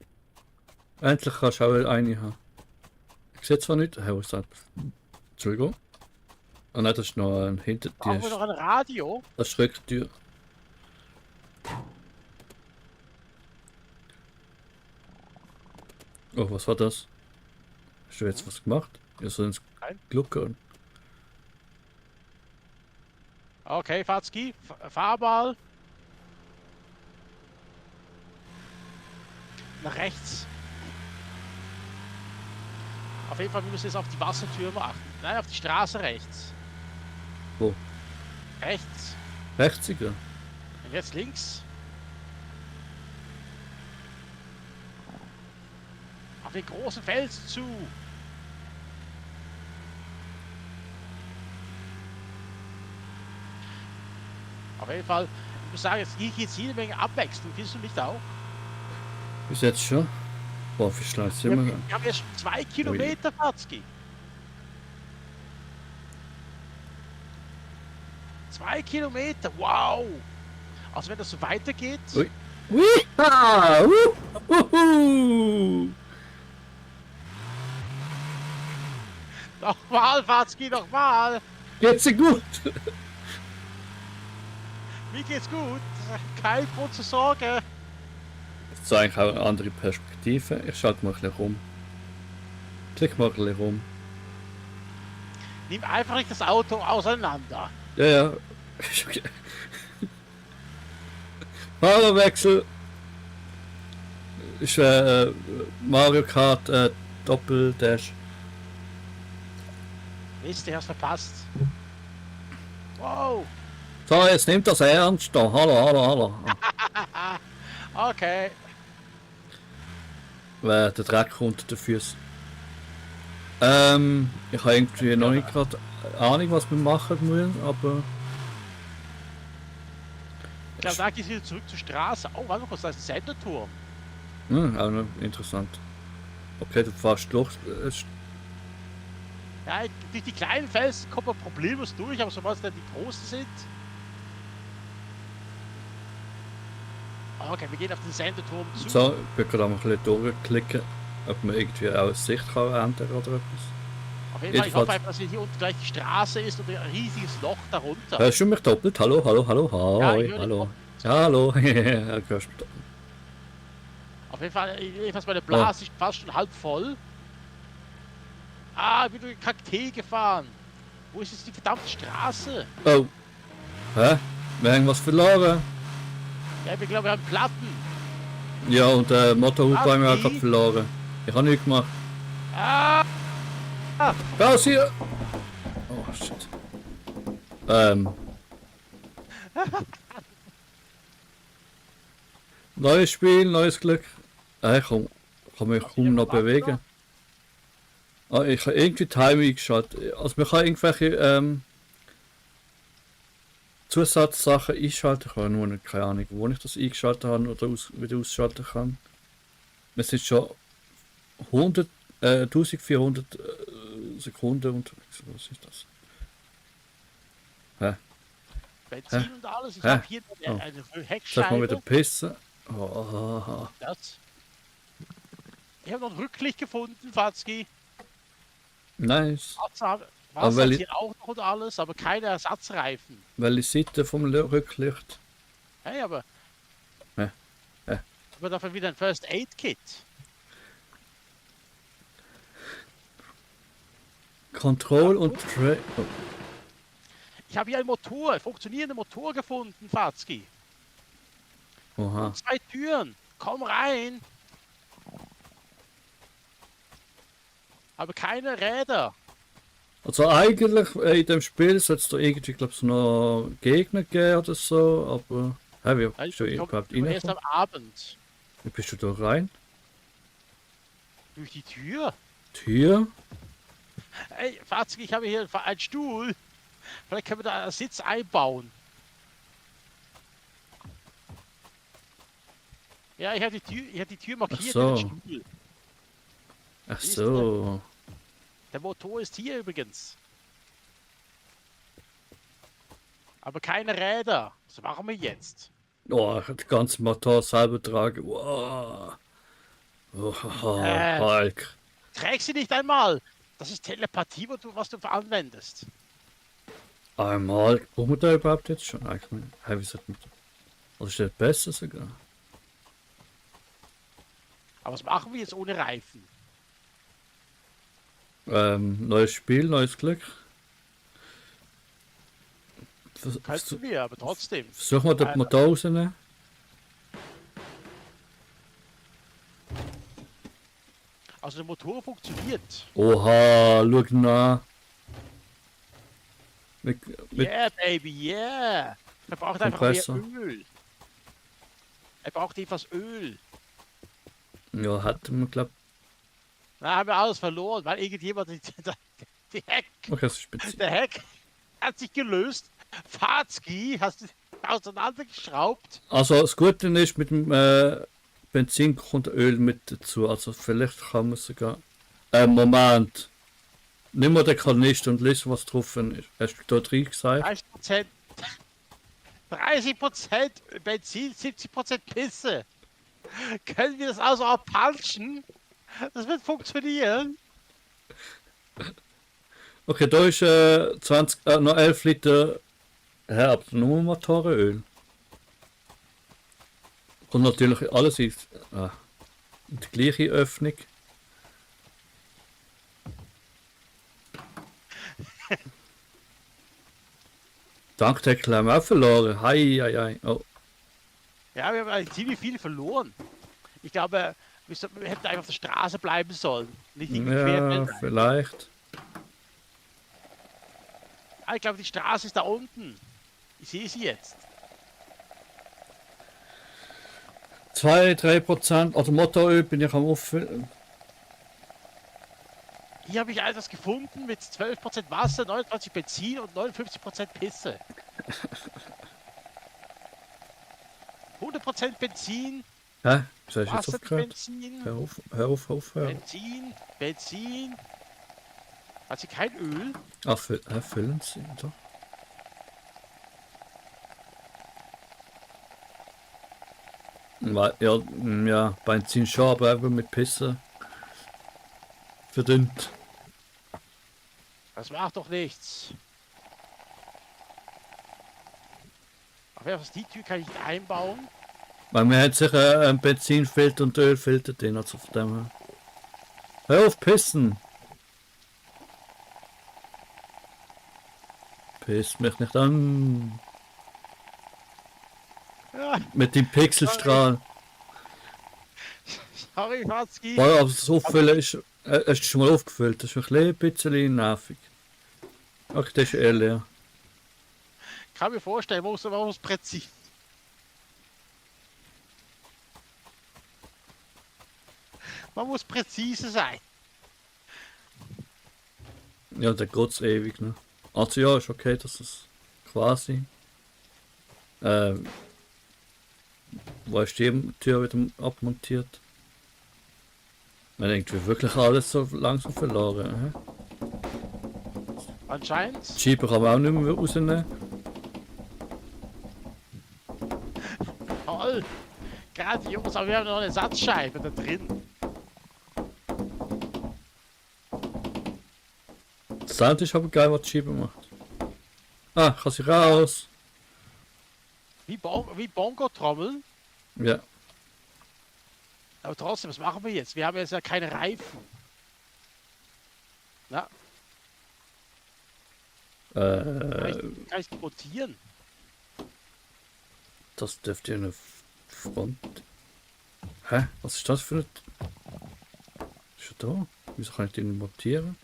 Endlich kannst du auch eine haben. Ich sehe zwar nicht. Hey, was ist das? Entschuldigung. Oh nein, das ist noch ein hinter Haben wir noch ein Radio? Das ist Rücktür. Oh, was war das? Hast du jetzt was gemacht? Ja, so ins Nein. Gluckern. Okay, Fatzki, Fahrball. Nach rechts. Auf jeden Fall, wir müssen jetzt auf die Wassertürme achten. Nein, auf die Straße rechts. Wo? Rechts. Rechtsige. Und jetzt links. Auf den großen Fels zu. Auf jeden Fall, ich muss sagen, jetzt geht jetzt jede Menge Abwechslung. Findest du nicht auch? Bis jetzt schon. Boah, wie schnell sind wir? Wir haben jetzt 2 Kilometer, Fatzki. 2 Kilometer, wow! Also wenn das so weitergeht. Ui. Ui. Ah. Nochmal, Fatzki, nochmal. Geht's dir gut? Mir geht's gut. Kein Grund zur Sorge. Das ist eigentlich auch eine andere Perspektive. Ich schalte mal ein bisschen rum. Klick mal ein bisschen rum. Nimm einfach nicht das Auto auseinander. Ja, ja. Ist okay. Fahrerwechsel. Ist Mario Kart Doppeldash. Mist, du hast verpasst. Wow. So, jetzt nimmt das ernst da. Hallo. Okay. Der Dreck unter den Füßen. Ich habe irgendwie noch nicht gerade Ahnung, was wir machen müssen, aber... Ich glaube, da geht es wieder zurück zur Straße. Oh, warte mal kurz, da ist ein Senderturm. Auch noch interessant. Okay, du fährst durch. Ja, durch die kleinen Felsen kommt man problemlos durch, aber sobald es dann die großen sind... Okay, wir gehen auf den Senderturm zu. So, ich bin gerade mal ein bisschen durchklicken, ob man irgendwie auch Sicht kann ändern oder etwas. Auf jeden Fall, ich hoffe einfach, dass hier unten gleich die Straße ist und ein riesiges Loch darunter. Hörst du mich doppelt? Hallo. Ja, ich höre dich Hallo. doppelt. Ja, hallo. Ja, hörst du mich doppelt. Auf jeden Fall, jedenfalls meine Blase ist fast schon halb voll. Ah, ich bin durch Kakteen gefahren. Wo ist jetzt die verdammte Straße? Oh. Hä? Wir haben was verloren. Ja, ich glaube, wir haben Platten. Ja, und Motorhub haben wir auch Wie? gerade verloren. Ich habe nichts gemacht. Ah! Raus hier! Oh, shit. Neues Spiel, neues Glück. Ich kann mich kaum noch bewegen. Ah, ich habe irgendwie Timing eingeschaltet. Also man kann irgendwelche Zusatzsachen einschalten. Ich habe nur nicht, keine Ahnung, wo ich das eingeschaltet habe oder wieder ausschalten kann. Wir sind schon 1400 Sekunden unterwegs. Was ist das? Benzin und alles. Ich Hä? habe hier Oh. eine Soll ich mal Heckscheibe. wieder pissen? Oh. Das. Ich habe noch ein Rücklicht gefunden, Fatzki. Nice. Wasser Aber weil hat ich- hier auch noch und alles, aber keine Ersatzreifen. Welche Seite vom Rücklicht? Hey, aber... Hä? Hä? Aber dafür wieder ein First Aid Kit. Control und Tra... Oh. Ich habe hier ein Motor, ein funktionierender Motor gefunden, Fatzki. Oha. 2 Türen. Komm rein. Aber keine Räder. Also eigentlich in dem Spiel sollte es da irgendwie, glaube ich, noch Gegner geben oder so, aber... Hä, wie bist du überhaupt Erst rein? am Abend. Wie bist du da rein? Durch die Tür. Tür? Hey, Fatzki, ich habe hier einen Stuhl. Vielleicht können wir da einen Sitz einbauen. Ja, ich habe die Tür markiert Ach so. mit dem Stuhl. Ach so. Der Motor ist hier übrigens. Aber keine Räder. Was machen wir jetzt? Oh, ich hab den ganzen Motor selber tragen. Wow. Oh, Hulk. Träg sie nicht einmal. Das ist Telepathie, was du anwendest. Einmal. Brauchen wir da überhaupt jetzt schon? Eigentlich nicht. Hey, wie sagt man das? Also ist das besser sogar? Aber was machen wir jetzt ohne Reifen? Neues Spiel, neues Glück. Könnten wir, aber trotzdem. Versuchen wir den Motor rauszunehmen. Also der Motor funktioniert. Oha, schau nach. Mit, Yeah, baby, yeah. Er braucht einfach mehr Kompressor. Öl. Er braucht etwas Öl. ja, hatten wir, glaub Da haben wir alles verloren, weil irgendjemand die Heck, okay, das ist Benzin. der Heck hat sich gelöst. Fahrtski hast du auseinandergeschraubt. Also das Gute ist, mit dem Benzin kommt Öl mit dazu. Also vielleicht kann man sogar... Moment. Nimm mal den Kanister und lesen, was drauf ist. Hast du da drin gesagt? 30%, 30% Benzin, 70% Pisse. Können wir das also auch punchen? Das wird funktionieren. Okay, da ist 20, noch 11 Liter aber nur Motorenöl. Und natürlich alles in die gleiche Öffnung. Tankdeckel haben wir auch verloren. Hei. Oh. Ja, wir haben eigentlich ziemlich viel verloren. Ich glaube, wir hätten einfach auf der Straße bleiben sollen. Nicht irgendwie Ja, querfeldein. vielleicht. Ich glaube, die Straße ist da unten. Ich sehe sie jetzt. 2-3%, also Motoröl bin ich am Auffüllen. Hier habe ich etwas gefunden mit 12% Wasser, 29% Benzin und 59% Pisse. 100% Benzin, Hä? Was hast du jetzt Wasser, aufgehört? Benzin, Hör auf. Benzin. Hat sie kein Öl? Ah, füllen Sie, doch. Ja, Benzin schon, aber eben mit Pisse. Verdünnt. Das macht doch nichts. Aber die Tür kann ich nicht einbauen. Weil wir haben sicher einen Benzinfilter und Ölfilter drin, also von dem her. Hör auf pissen! Piss mich nicht an! Ja, Mit dem Pixelstrahl. sorry, Watzki. Weil aber das Auffüllen ist. Hast du schon mal aufgefüllt? Das ist ein bisschen nervig. Okay, das ist eher leer. Ich kann mir vorstellen, man muss präzise. Man muss präzise sein. Ja, der geht's ewig, ne? Also ja, ist okay, dass es quasi. Wo ist die Tür wieder abmontiert? Man denkt, wir wirklich alles so langsam verloren. Anscheinend. Die Scheibe kann man auch nicht mehr rausnehmen. Toll. Gerade Jungs, aber wir haben noch eine Ersatzscheibe da drin. Das Sound ist aber geil, was die Scheibe macht. Ah, kann sie raus. Wie Bongo-Trommeln. Ja. Aber trotzdem, was machen wir jetzt? Wir haben jetzt ja keine Reifen. Na, kann ich rotieren? Das dürfte eine Front. Hä? Was ist das für eine... Ist er da? Wieso kann ich den montieren?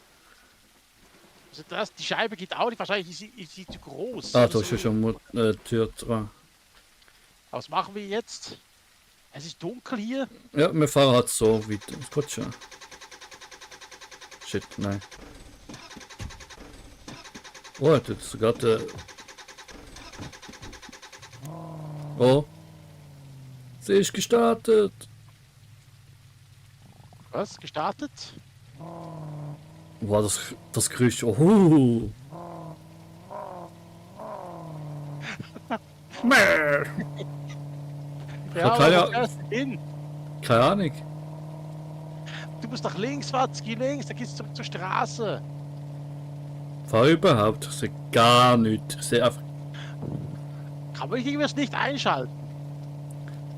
Also die Scheibe geht auch nicht. Wahrscheinlich ist sie zu groß. Ah, da ist ja schon eine Tür dran. Was machen wir jetzt? Es ist dunkel hier. Ja, wir fahren halt so weiter. Gut schon. Shit, nein. Oh, das ist sogar der... Oh. Sie ist gestartet. Was? Gestartet? Wow, das Geräusch. Oh. Ja, keine wo fährst du hin? Keine Ahnung. Du musst nach links, Watzki, links. Da geht's zurück zur Straße. Fahr überhaupt. Ich sehe gar nichts. Ich sehe einfach... Kann man irgendwas nicht einschalten?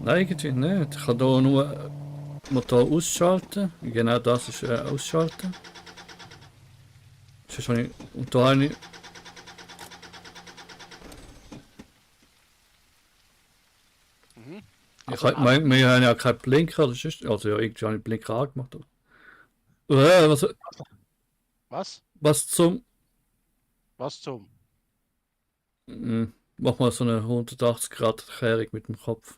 Nein, irgendwie nicht. Ich kann hier nur Motor ausschalten. Genau das ist ausschalten. Sonst habe ich... Und da habe ich... Mhm. Wir haben ja keinen Blinker, das ist... Also ja, irgendwie habe ich den Blinker angemacht. Was? Was? Was zum... Was zum? Mach mal so eine 180 Grad Kehrung mit dem Kopf.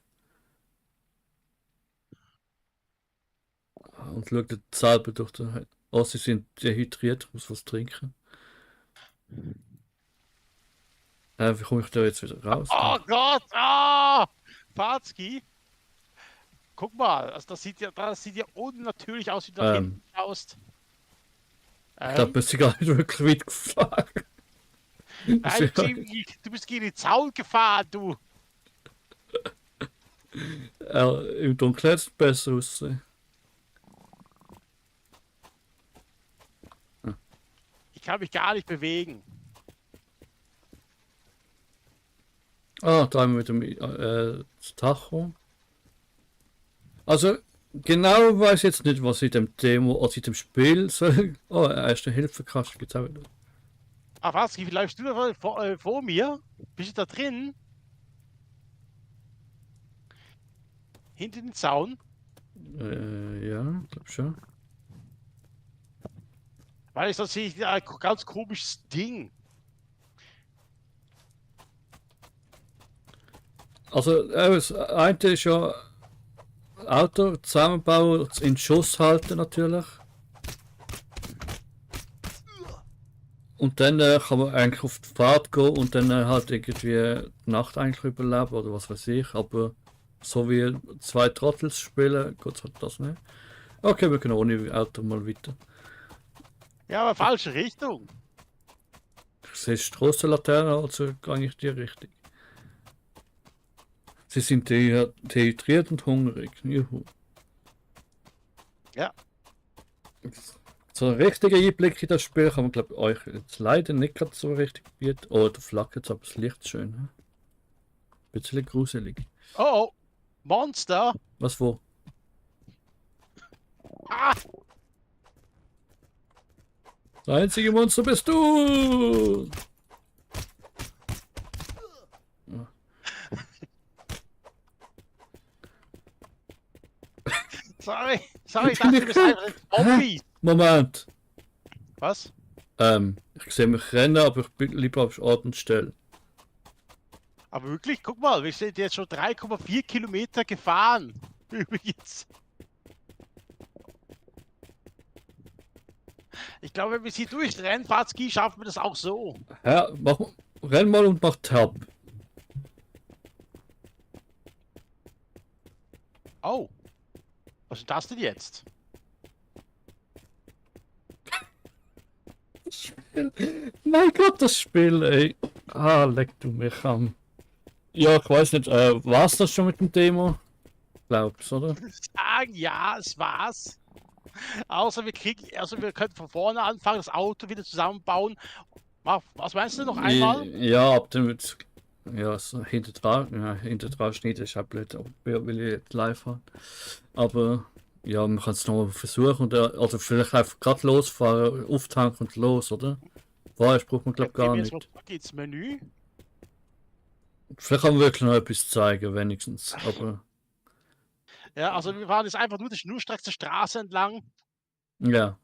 Und schau dir selber durch den... Oh, sie sind dehydriert, ich muss was trinken. Wie komme ich da jetzt wieder raus? Oh Gott! Ah! Watzki! Guck mal, also das sieht ja unnatürlich aus, wie du nach hinten schaust. Ich glaube, wir sind gar nicht wirklich weit gefahren. Nein, du bist gegen den Zaun gefahren, du! Im Dunkeln ist es besser aussehen. kann mich gar nicht bewegen. Ah, da haben wir mit dem das Tacho. Also, genau weiß ich jetzt nicht, was ich dem Demo oder in dem Spiel soll. Oh, erste Hilfekasten gibt's auch wieder. Ah, was? Wie läufst du da vor mir? Bist du da drin? Hinter den Zaun? Ja, glaub schon. Weil sonst sehe ich ein ganz komisches Ding. Also, das eine ist ja Auto zusammenbauen, in Schuss halten natürlich. Und dann kann man eigentlich auf die Fahrt gehen und dann halt irgendwie die Nacht eigentlich überleben oder was weiß ich. Aber so wie zwei Trottels spielen, geht halt das nicht. Okay, wir können ohne Auto mal weiter. Ja, aber falsche Richtung. Ich sehe Strassenlaterne, also gehe ich die Richtung. Sie sind dehydriert und hungrig. Juhu. Ja. So ein richtiger Einblick in das Spiel kann man, glaube ich, euch jetzt leider nicht gerade so richtig bieten. Oh, da flackert aber das Licht schön. Ein bisschen gruselig. Oh, Monster! Was wo? Ah! Das einzige Monster bist du! Sorry, ich dachte, du bist einfach ein Zombie. Moment! Was? Ich sehe mich rennen, aber ich bin lieber auf Ort und Stelle. Aber wirklich, guck mal, wir sind jetzt schon 3,4 Kilometer gefahren. Übrigens. Ich glaube, wenn wir sie durchrennen, Fahrtski, schaffen wir das auch so. Ja, renn mal und mach Tab. Oh. Was ist das denn jetzt? Mein Gott, das Spiel, ey. Ah, leck du mich am. Ja, ich weiß nicht, war's das schon mit dem Demo? Glaubst oder? Sagen, ja, es war's. Außer wir könnten von vorne anfangen, das Auto wieder zusammenbauen. Was meinst du noch einmal? Ja, ab dem wird's. Ja, so hinter dran schneiden ist auch blöd, will ich jetzt live haben. Aber ja, man kann es noch mal versuchen oder vielleicht einfach gerade losfahren, auftanken und los, oder? Vorher braucht man glaube gar nicht. Geht's Menü? Vielleicht kann man wirklich noch etwas zeigen, wenigstens. Aber Ja, also wir fahren jetzt einfach nur die schnurstracks Straße entlang. ja,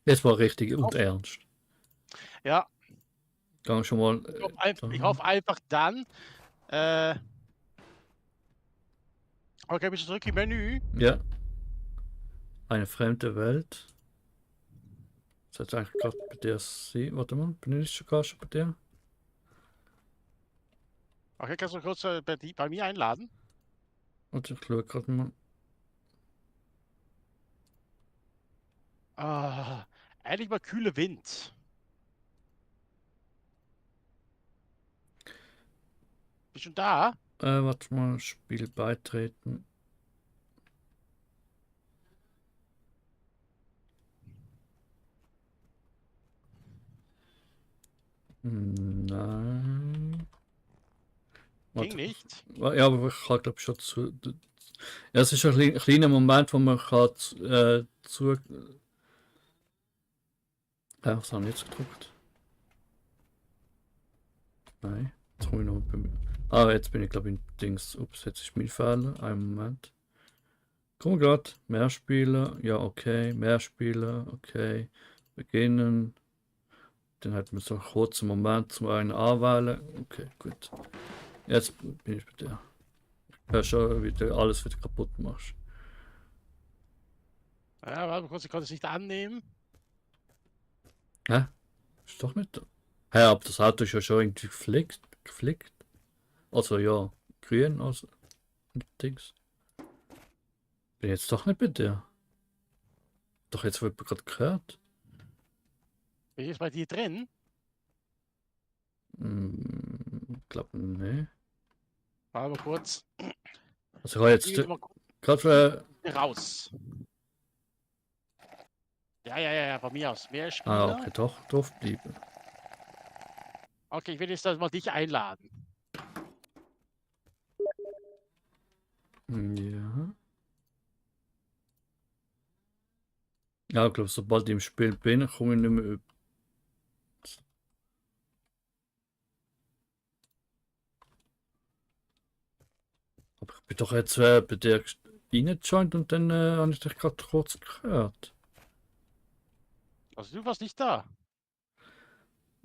jetzt war richtig und ernst. Ja. Kann schon mal. Ich hoffe einfach dann. Okay, bist du zurück im Menü? Ja. Eine fremde Welt. Das heißt eigentlich gerade bei dir sehen. Warte mal, bin ich sogar schon bei dir? Okay, kannst du kurz bei mir einladen? Warte, ich schaue gerade mal. Ah, endlich mal kühle Wind. Bist du da? Warte mal, Spiel beitreten. Nein. Ging nicht. Ja, aber ich kann glaube schon zu. Ja, es ist ein kleiner Moment, wo man kann zu. Was habe ich jetzt gedruckt? Nein, jetzt komme ich noch bei mir. Ah, jetzt bin ich glaube in Dings. Ups, jetzt ist mein Fehler. Einen Moment. Komm gerade. Mehr Spieler. Ja, okay. Mehr Spieler. Okay. Beginnen. Dann hat man so einen kurzen Moment zum einen anwählen. Okay, gut. Jetzt bin ich bei dir. Ich höre schon, wie du alles wieder kaputt machst. Ja, warte kurz, ich konnte es nicht annehmen. Hä? Ist doch nicht da. Hä, aber das Auto ist ja schon irgendwie geflickt. Also ja, grün, also mit Dings. Bin jetzt doch nicht bei dir. Doch jetzt wird man gerade gehört. Bin ich jetzt bei dir drin? Glaub nee. Warte mal kurz. Also ich habe jetzt gerade Raus. Ja, von mir aus. Mehr Ah, Spieler. okay, doch, drauf bleiben. Okay, ich will jetzt mal dich einladen. Ja. Ja, ich glaube, sobald ich im Spiel bin, komme ich nicht mehr über. Aber ich bin doch jetzt bei dir reingejoint und dann habe ich dich gerade kurz gehört. Also du warst nicht da.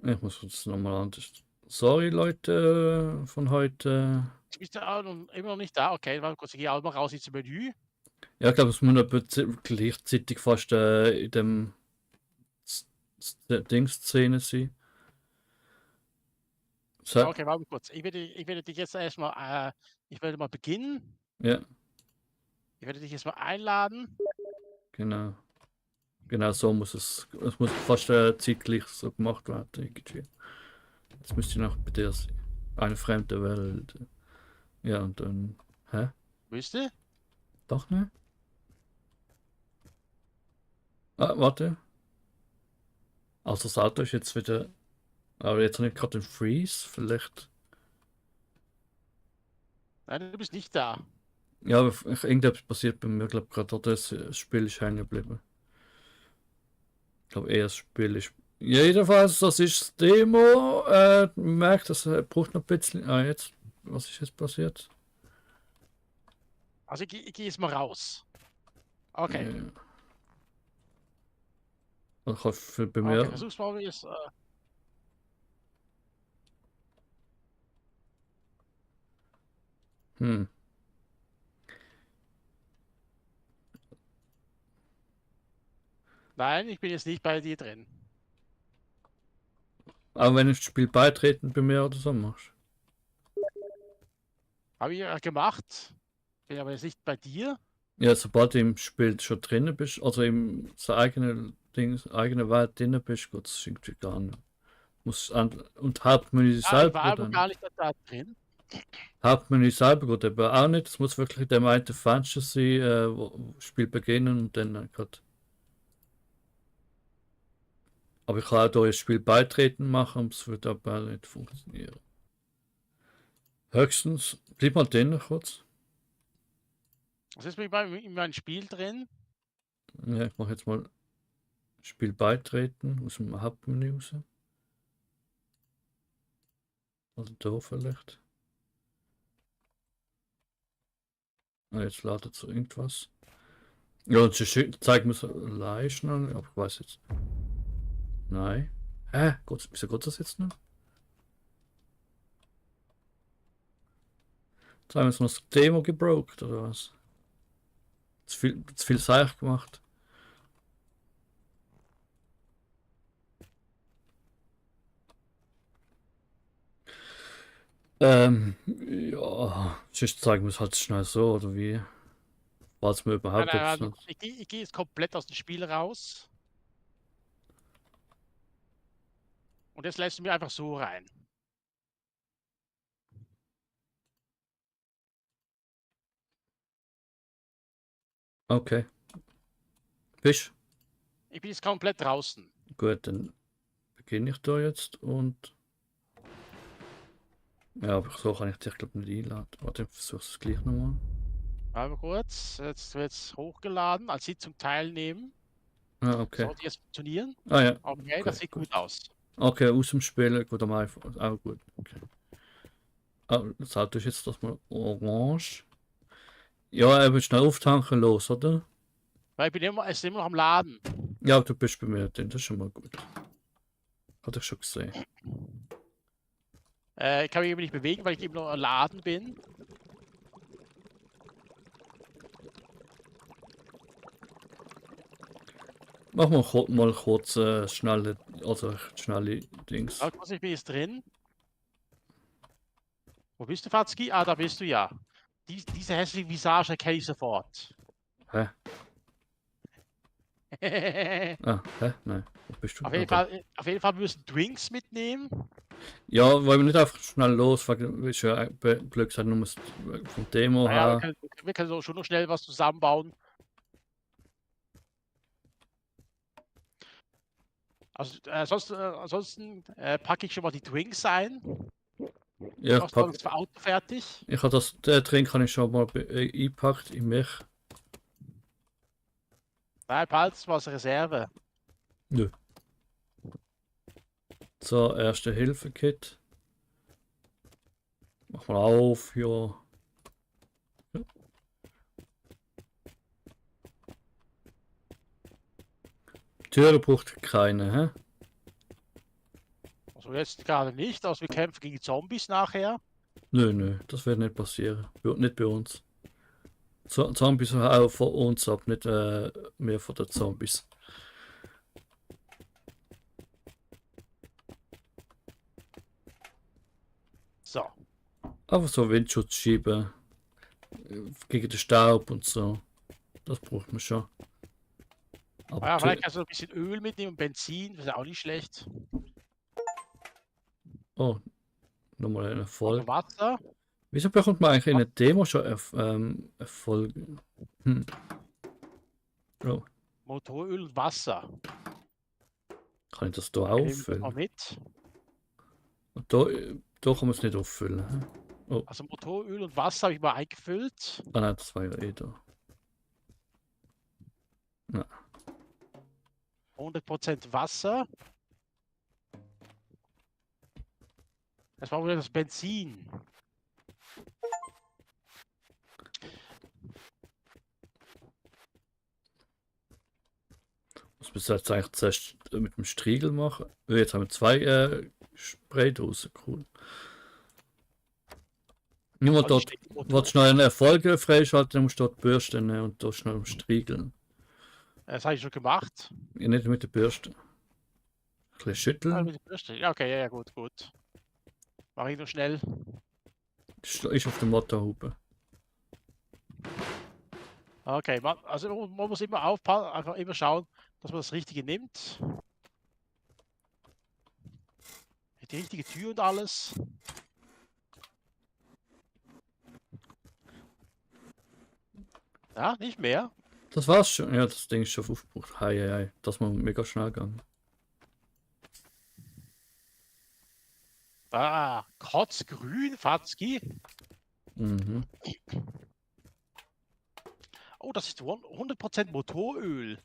Ich muss jetzt nochmal anders. Sorry, Leute von heute. Du bist ja immer noch nicht da. Okay, warte kurz, ich gehe auch mal raus ins Menü. Ja, ich glaube, es muss noch gleichzeitig fast in dem Dings-Szene sein. So, Okay, warte kurz. Ich werde dich jetzt erstmal, ich werde mal beginnen. ja, Ich werde dich jetzt mal einladen. genau. Genau so muss es. Es muss fast zeitgleich so gemacht werden. Irgendwie. Jetzt müsste ich noch bei dir sein. Eine fremde Welt. Ja, und dann. Hä? Müsste? Doch nicht? Ah, warte. Also das Auto ist jetzt wieder. Aber jetzt nicht gerade ein Freeze, vielleicht. Nein, du bist nicht da. Ja, aber irgendetwas passiert bei mir, glaube ich, gerade. Oder das Spiel ist hängen geblieben. Ich glaube eher das Spiel ist. Jedenfalls, das ist das Demo. Man merkt, das braucht noch ein bisschen. Ah, jetzt. Was ist jetzt passiert? Also ich gehe jetzt mal raus. Okay. Ja. Ich hoffe, bei Okay, mir. versuch's mal jetzt. Hm. Nein, ich bin jetzt nicht bei dir drin. Aber wenn ich das Spiel beitreten bei mir oder so machst. Habe ich ja gemacht. Bin aber jetzt nicht bei dir. Ja, sobald du im Spiel schon drinnen bist, also im so eigene Ding, eigene Welt drinnen bist, geht es irgendwie gar nicht. Muss und Hauptmenü Ja, ich selber war geht aber dann. gar nicht da drin. Hauptmenü selber geht eben auch nicht. Es muss wirklich der eine Fenster sein, wo Spiel beginnen und dann gerade. Aber ich kann auch durch das Spiel beitreten machen, aber es wird aber auch nicht funktionieren. Höchstens, bleib mal drinnen kurz. Also jetzt bin ich in meinem Spiel drin. Ja, ich mache jetzt mal Spiel beitreten aus dem Hauptmenü raus. Also da vielleicht. Ah, jetzt ladet so irgendwas. Ja, und sie zeigt mir so leicht noch, aber ich weiß jetzt. Nein. Hä? Wieso geht das jetzt noch? Jetzt haben wir jetzt noch das Demo gebroken, oder was? Zu viel Seich gemacht. Ja, sonst zeigen wir es halt schnell so, oder wie? Was mir überhaupt Nein, jetzt ich gehe jetzt komplett aus dem Spiel raus. Und jetzt lässt du mir einfach so rein. Okay. Bist? Ich bin jetzt komplett draußen. Gut, dann beginne ich da jetzt und. Ja, aber so kann ich dich, glaube ich, nicht einladen. Warte, ich versuche es gleich nochmal. Warte kurz. Jetzt wird es hochgeladen. Als Sitzung teilnehmen. Ah, okay. Sollte jetzt funktionieren. Ah ja. Okay, das sieht gut aus. Okay, aus dem Spielen, gut am iPhone. Auch gut. Okay. Ah, das Auto ist jetzt das mal orange. Ja, er wird schnell auftanken los, oder? Weil es ist immer noch am Laden. Ja, du bist bei mir drin, das ist schon mal gut. Hatte ich schon gesehen. Ich kann mich eben nicht bewegen, weil ich eben noch am Laden bin. Mach mal kurz schnelle Dings. Also, ich bin jetzt drin. Wo bist du, Fatski? Ah, da bist du ja. Diese hässliche Visage erkenne ich sofort. Hä? Ah, hä? Nein. Wo bist du? Auf jeden Fall müssen Drinks mitnehmen. Ja, wollen wir nicht einfach schnell los, weil ist ja blöd gesagt, nur vom Demo Naja, her. wir können schon noch schnell was zusammenbauen. Also, ansonsten packe ich schon mal die Drinks ein. Ja, Machst du das Auto fertig? ich habe den Trink habe ich schon mal eingepackt in mich. Nein, behalt's mal als Reserve. Nö. So, erste Hilfe-Kit. Mach mal auf, ja. Türe braucht keine, hä? Also jetzt gerade nicht, also wir kämpfen gegen Zombies nachher. Nö, das wird nicht passieren. Nicht bei uns. Zombies auch von uns ab, nicht mehr von den Zombies. So. Einfach so Windschutz schieben. Gegen den Staub und so. Das braucht man schon. Aber Ja, vielleicht kannst du ein bisschen Öl mitnehmen und Benzin, das ist auch nicht schlecht. oh, nochmal ein Erfolg. Oder Wasser. Wieso bekommt man eigentlich in der Demo schon Erfolge? Oh, Motoröl und Wasser. kann ich das da Nehmen wir auffüllen? mal mit. Und da kann man es nicht auffüllen. Hä? Also Motoröl und Wasser habe ich mal eingefüllt. Ah nein, das war ja eh da. 100% Wasser. Das war wieder das Benzin. Was müssen wir jetzt eigentlich zuerst mit dem Striegel machen? Jetzt haben wir zwei Spraydosen, cool. Niemand Also dort, willst du noch einen Erfolg freischalten, dann musst du dort Bürste nehmen und da schnell striegeln. Das habe ich schon gemacht. Ja, nicht mit der Bürste. Ein bisschen Ah, schütteln. mit der Bürste. Ja, okay, ja, gut, gut. Mache ich nur schnell. Ist auf der Motorhaube. Okay, also man muss immer aufpassen, einfach immer schauen, dass man das Richtige nimmt. Die richtige Tür und alles. Ja, nicht mehr. Das war's schon. Ja, das Ding ist schon aufgebraucht. Hei. Das war mega schnell gegangen. Ah, Kotzgrün, Fatzki. Mhm. Oh, das ist 100% Motoröl.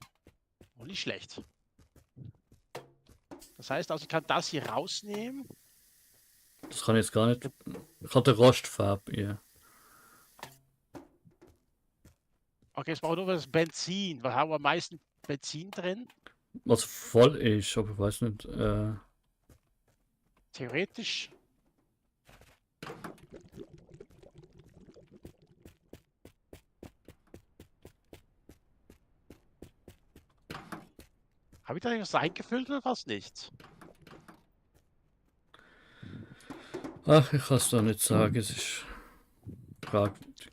Oh, nicht schlecht. Das heißt also, ich kann das hier rausnehmen. Das kann ich jetzt gar nicht. Ich hatte Rostfarbe, ja. Okay, jetzt brauche ich nur das Benzin. Weil haben wir am meisten Benzin drin? Was voll ist, aber ich weiß nicht. Theoretisch. Habe ich da irgendwas eingefüllt oder was nicht? Ach, ich kann es doch nicht sagen. Es ist fragwürdig.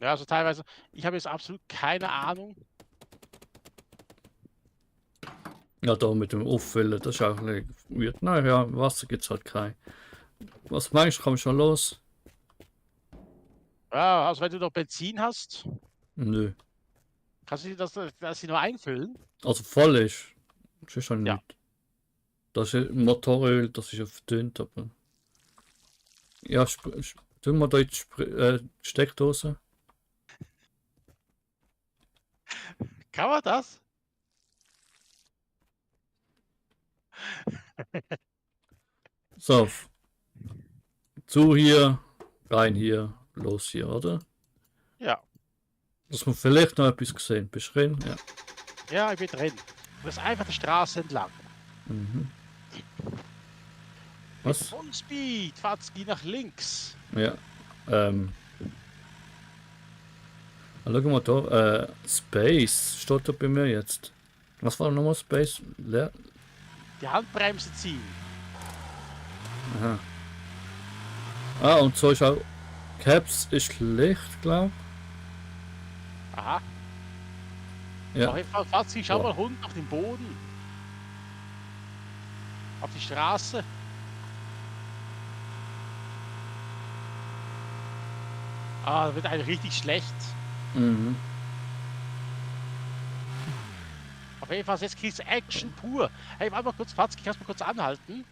Ja, also teilweise, ich habe jetzt absolut keine Ahnung. Ja, da mit dem Auffüllen, das ist auch ein bisschen weird. Naja, Wasser gibt es halt kein. Was meinst du, komm schon los? Ja, also wenn du noch Benzin hast, Nö. kannst du das hier noch einfüllen? Also voll ist. Das ist schon Ja. nicht. Das ist Motoröl, das ist ja verdünnt, aber. Ja, tun wir da in die Steckdose. Kann man das? So. Zu hier, rein hier, los hier, oder? Ja. Dass wir vielleicht noch etwas gesehen. Bist du drin? Ja. Ja, ich bin drin. Das ist einfach die Straße entlang. Mhm. Was? Vollspeed, Fatzki nach links. Ja. Schau mal da. Space steht da bei mir jetzt. Was war nochmal Space? Leer? Die Handbremse ziehen. Aha. Ah, und so ist auch. Caps ist Licht, glaube ich. Aha. Ja. Fatzki, schau Boah. mal runter auf den Boden. Auf die Straße. Ah, da wird einem richtig schlecht. Mhm. Aber Auf jeden Fall, jetzt kriegst du Action pur. Hey, warte mal kurz, Fatzki, kannst du mal kurz anhalten?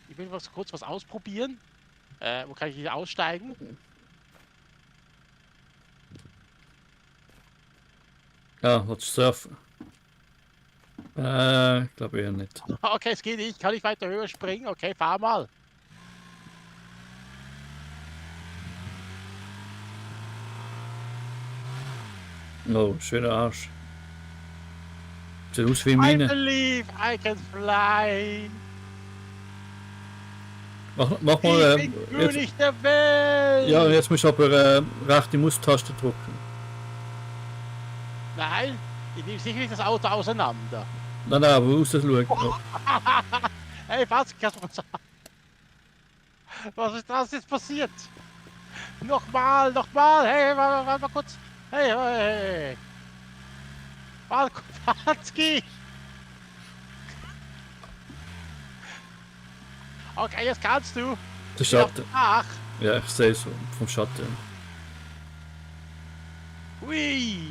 Ich will kurz was ausprobieren. Wo kann ich hier aussteigen? Ja, was surfen? Ich glaube eher nicht. Okay, es geht nicht. Kann ich weiter höher springen? Okay, fahr mal. Oh, schöner Arsch. Sieht aus wie I Mine. believe I can fly. Mach mal. Ich bin König der Welt. Ja, jetzt musst du aber rechte Maustaste drücken. Nein, ich nehme sicher nicht das Auto auseinander. Nein, nein, aber raus schauen. Oh. Hey, Fatzki, kannst du mal sagen? Was ist das jetzt passiert? Nochmal, hey, warte mal kurz. Hey. Fatzki! Okay, jetzt kannst du. Der Schatten. Ach, Ja, ich sehe es vom Schatten. hui.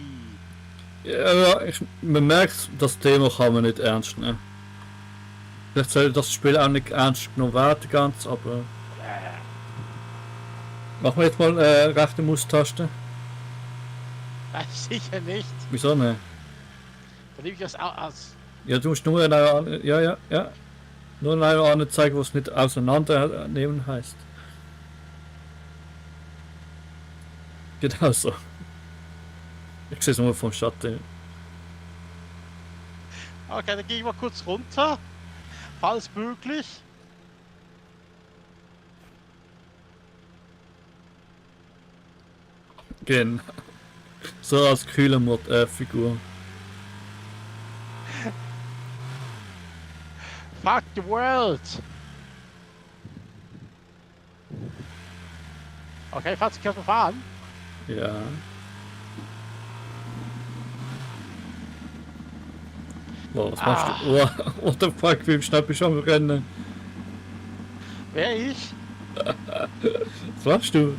Ja, man merkt, das Thema kann man nicht ernst nehmen. Vielleicht soll das Spiel auch nicht ernst genommen werden, ganz, aber. Machen wir jetzt mal rechte Maustaste. Nein, sicher nicht. Wieso nicht? Dann nehme ich das aus. Ja, du musst nur eine, ja. Nur eine anzeigen, was nicht auseinandernehmen heißt. Genau so. Ich sehe es nur vom Schatten. Okay, dann gehe ich mal kurz runter. Falls möglich. Genau. So als kühle Figur. Fuck the world! Okay, Fatzki, kannst du fahren? Ja. Boah, was machst du? Oh, what the fuck, wie schnell bist du am Rennen? Wer ich? Was machst du?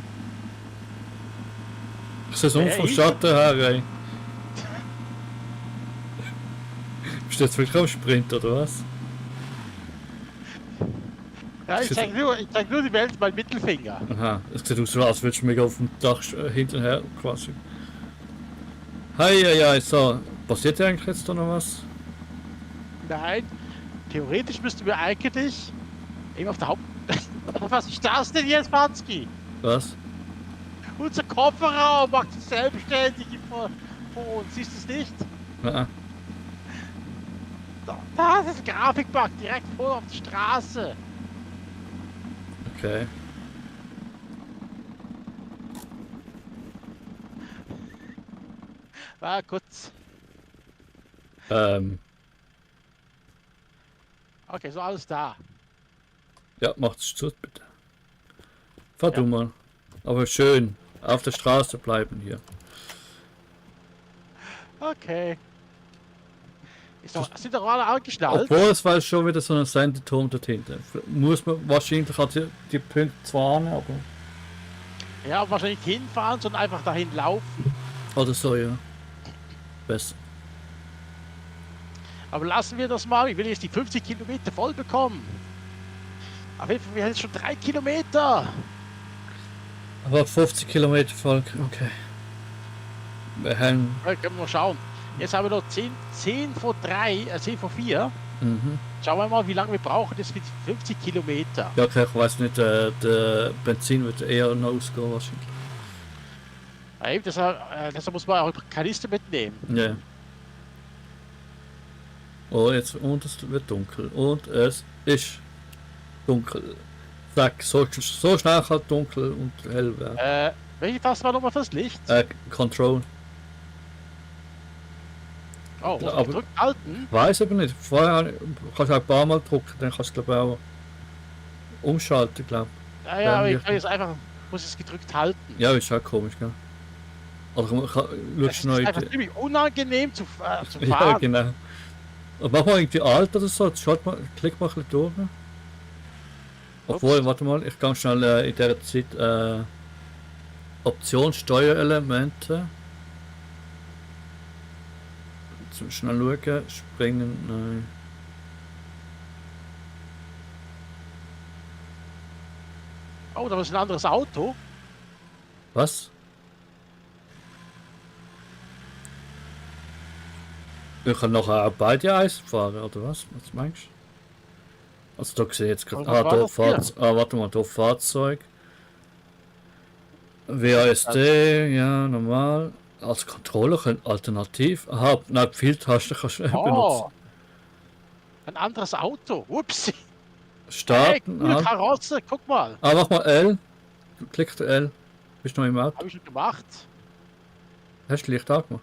Ich sehe so vom ich? Schatten her, ey. Bist du jetzt wirklich am Sprint, oder was? Ja, ich zeig nur die Welt mein Mittelfinger. Aha, es sieht aus, als würdest du mich auf dem Dach hinterher quasi. Heieiei, so. Passiert eigentlich jetzt da noch was? Nein, theoretisch müssten wir eigentlich eben auf der Haupt... Was ist das denn jetzt, Fatzki? Was? Unser Kofferraum macht sich selbstständig vor uns, siehst du es nicht? Ah, Da ist ein Grafikbug direkt vor auf der Straße. okay. War kurz. Okay, so alles da. Ja, macht's zu, bitte. Fahr du mal. Aber schön. Auf der Straße bleiben hier. Okay. Sind doch alle angeschnallt? Obwohl es war schon wieder so ein Sendeturm dort hinten. Muss man wahrscheinlich hat die Punkte zwar an, aber. Ja, wahrscheinlich hinfahren, sondern einfach dahin laufen. Oder so, ja. Besser. Aber lassen wir das mal. Ich will jetzt die 50 Kilometer voll bekommen. Auf jeden Fall, wir haben jetzt schon 3 Kilometer. Aber 50 Kilometer Volk, okay. Wir haben. Ja, können wir mal schauen. Jetzt haben wir noch 10 vor 3, 10 vor 4. Mhm. Schauen wir mal, wie lange wir brauchen jetzt für die 50 Kilometer. Ja, okay, ich weiß nicht, der Benzin wird eher noch ausgehen wahrscheinlich. Ja, eben, deshalb muss man auch Kanister mitnehmen. Ja. Oh, jetzt und es wird dunkel. Und es ist dunkel. Zack, so schnell kann dunkel und hell werden. Welche Taste war nochmal fürs Licht? Control. Oh, muss man gedrückt halten? Weiß aber nicht. Vorher kannst du auch ein paar Mal drücken, dann kannst du glaube ich auch umschalten, glaube ich. Ja, aber ich kann jetzt einfach, muss es gedrückt halten. Ja, ist auch komisch, gell? Oder Das ist einfach ziemlich unangenehm zu fahren. Ja, genau. Und mach mal irgendwie alt oder so, schaut mal, klick mal ein bisschen durch. Obwohl, warte mal, ich kann schnell in der Zeit Option Steuerelemente. Zum schnell schauen, springen, nein. Oh, da ist ein anderes Auto. Was? Wir können nachher auch beide Eis fahren, oder was? Was meinst du? Also da sehe ich jetzt gerade. Aber was war das hier? Warte mal, da Fahrzeug. WASD, ja, normal. Als Controller können alternativ. Aha, nein, Pfeiltaste kannst du nicht benutzen. Oh, ein anderes Auto. Ups. Hey, Starten, coole Karosse, guck mal. mach mal L. Klick L. Bist du noch im Auto? Habe ich schon gemacht. Hast du Licht angemacht?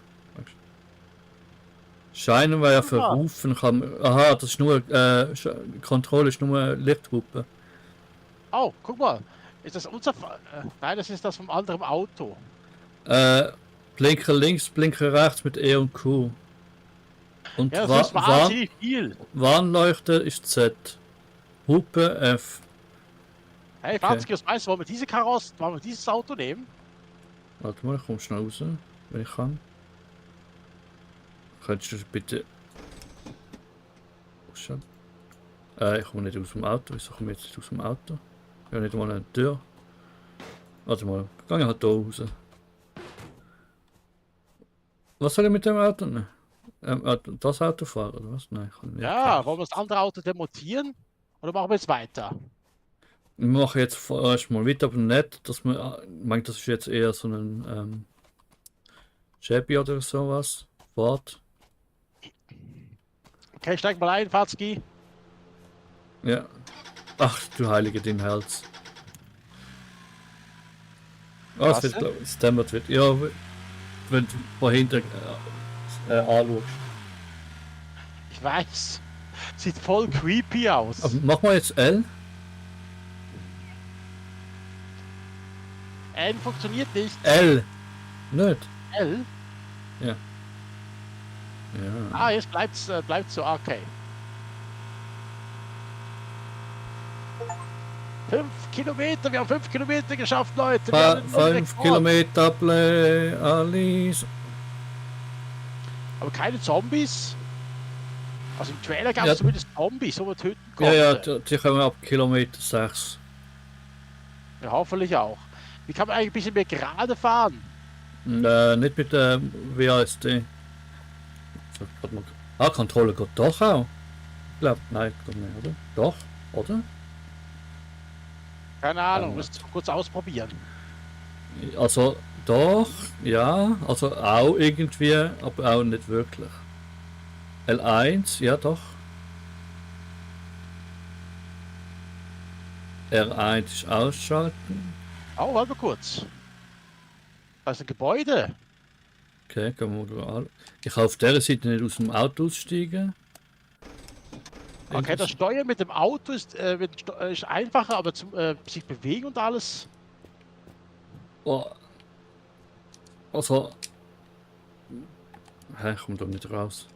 Scheinen wir ja verrufen kann. Aha, das ist nur Kontrolle ist nur Lichthupe. Oh, guck mal. Ist das unser nein, das ist das vom anderen Auto. Blinker links, Blinker rechts mit E und Q. Und Ja, das ist wahnsinnig viel. Warnleuchte ist Z. Hupe F. Hey, Fatzki, was meinst du, wollen wir dieses Auto nehmen? Warte mal, ich komm schnell raus, wenn ich kann. Könntest du bitte... Oh, schon. Ich komme nicht aus dem Auto. Wieso komme ich jetzt nicht aus dem Auto? Ich habe nicht mal eine Tür. Warte mal, ich gehe halt hier raus. Was soll ich mit dem Auto nehmen? Das Auto fahren oder was? Nein, ich kann nicht. Ja, wollen wir das andere Auto demontieren? Oder machen wir jetzt weiter? Wir machen jetzt vorerst mal weiter, aber nicht, dass man... Ich meine, das ist jetzt eher so ein... Chevy oder sowas. Ford. Okay, steig mal ein, Fatzki. Ja. Ach, du heilige dem Herz. Oh, es wird, glaube ich, dämmert wird. Ja, wenn du von hinten anschaust. Ich weiß. Sieht voll creepy aus. Aber mach mal jetzt L. N funktioniert nicht. L. Nicht. L? Ja. Ah, jetzt bleibt's so, okay. 5 Kilometer, wir haben 5 Kilometer geschafft, Leute. 5 Kilometer, Alice. Aber keine Zombies? Also im Trailer gab es zumindest Zombies, wo man töten konnte. Ja, die kommen ab Kilometer 6. Ja, hoffentlich auch. Wie kann man eigentlich ein bisschen mehr gerade fahren? Nicht mit der WASD. Kontrolle geht doch auch. Ich glaube, nein, geht nicht, oder? Doch, oder? Keine Ahnung, müssen wir kurz ausprobieren. Also, doch, ja, also auch irgendwie, aber auch nicht wirklich. L1, ja doch. R1 ist ausschalten. Oh, warte mal kurz. Da ist ein Gebäude. Okay, kann man an. Ich kann auf dieser Seite nicht aus dem Auto aussteigen. Okay, das Steuern mit dem Auto ist einfacher, aber zum sich bewegen und alles. Oh. Also. Ich komme da nicht raus.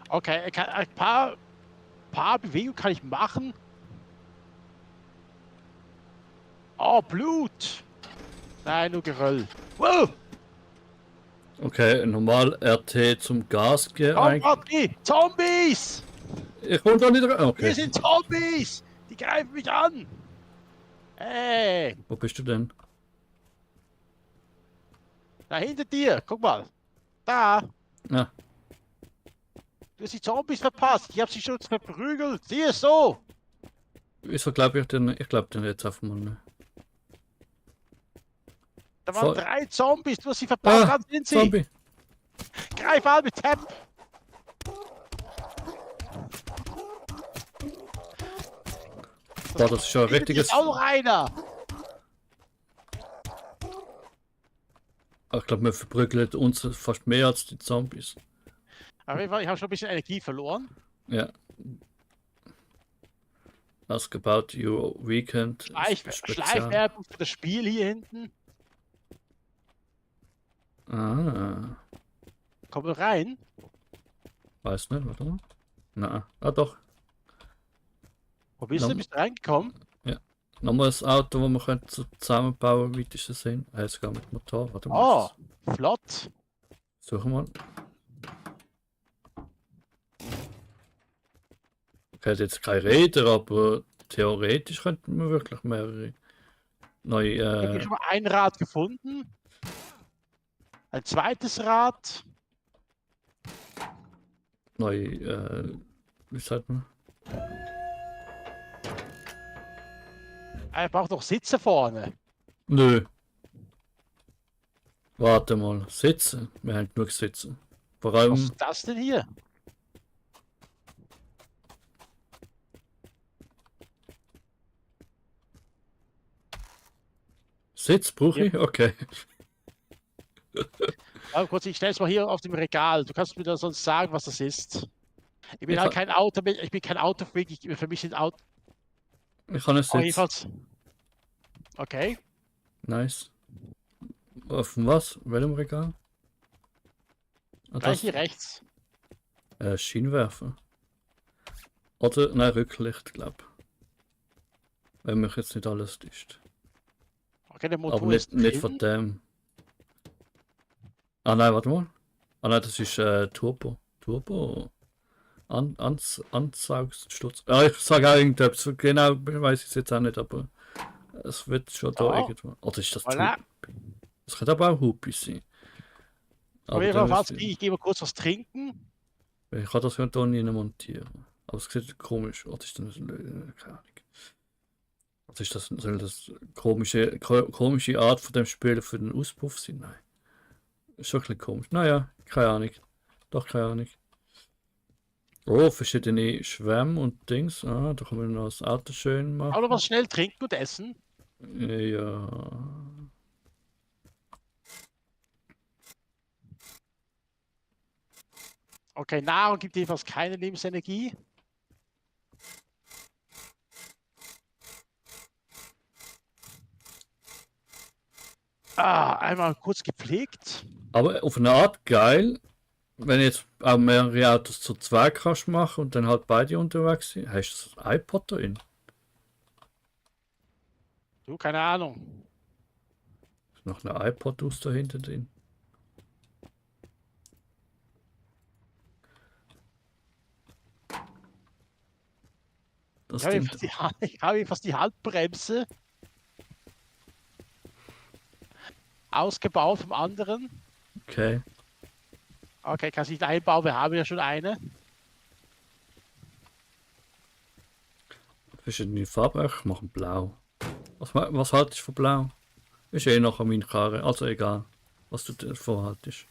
Okay, ein paar Bewegungen kann ich machen. Oh, Blut! Nein, nur Geröll. Wow! Okay, normal RT zum Gas gehen. Zombies! Ich komme da nicht raus. Okay. Hier sind Zombies! Die greifen mich an! Hey! Wo bist du denn? Da hinter dir, guck mal. Da! Ja. Du hast die Zombies verpasst. Ich hab sie schon verprügelt. Sieh es so! Wieso glaube ich denn? Ich glaube den jetzt einfach mal nicht. Da waren 3 Zombies, du hast sie verpasst, dann sind sie! Zombie. Greif an mit Tab! Boah, das ist schon ein richtiges... Ist auch noch einer! Ich glaube, wir verprügeln uns fast mehr als die Zombies. Auf jeden Fall, ich habe schon ein bisschen Energie verloren. Ja. Ask about your weekend. Schleichwerbung für das Spiel hier hinten. Ah. Kommen wir rein? Weiß nicht, warte mal. Na, doch. Wo bist du? Bist du reingekommen? Ja. Nochmal ein Auto, das wir zusammenbauen, weit ist es hin. Sogar mit Motor, warte mal. Oh, flott. Suchen wir. Ich hätte jetzt keine Räder, aber theoretisch könnten wir wirklich mehrere neue. Ich habe schon mal ein Rad gefunden. Ein zweites Rad. Neue, wie sagt man? Er braucht noch Sitze vorne. Nö. Warte mal. Sitzen. Wir haben genug Sitzen. Vor Was allem ist das denn hier? Sitz brauche ich? Okay. Aber kurz, ich stelle es mal hier auf dem Regal. Du kannst mir da sonst sagen, was das ist. Ich bin Ich halt ha- kein Auto, ich bin kein Autofreak. Für mich sind Autos. Ich habe einen Oh, Sitz. jedenfalls. Okay. Nice. Auf dem was? Welchem Regal? Ah, Gleich hier rechts. Scheinwerfer. Oder, nein, Rücklicht, glaube ich. Wenn mich jetzt nicht alles täuscht. Okay, der Motor Aber ist nicht von drin. dem. Ah nein, warte mal. Ah nein, das ist Turbo. Turbo. Ansaugssturz. Ah, ich sage auch irgendetwas. Genau, weiß ich es jetzt auch nicht, aber es wird schon da Ja. irgendwo. Oder ist das Voilà. Hupi? Das könnte aber auch Hupi sein. Auf jeden dann Fall, ist- ich gehe mal kurz was trinken. Ich kann das ja hier nie montieren. Aber es sieht komisch. Was ist denn das? Keine Ahnung. Was ist das? Soll das komische Art von dem Spiel für den Auspuff sein? Nein. Ist schon ein bisschen komisch. Naja, keine Ahnung. Doch, keine Ahnung. Oh, verschiedene Schwämme und Dings. Ah, da kann man noch das Auto schön Aber machen. noch was schnell trinken und essen. Ja. Okay, Nahrung gibt jedenfalls keine Lebensenergie. Einmal kurz gepflegt. Aber auf eine Art geil, wenn jetzt auch mehrere Autos zu zweit kannst machen und dann halt beide unterwegs sind. Hast du das iPod drin? Du, keine Ahnung. Ist noch eine iPod aus da hinten drin? Das Ich habe Ding. fast ich habe fast die Handbremse ausgebaut vom anderen. Okay. Okay, kann sich einbauen, wir haben ja schon eine. Verschiedene Farben. Ich mache blau. Was haltest du von blau? Ist eh noch meine Karre. Also egal, was du davon haltest.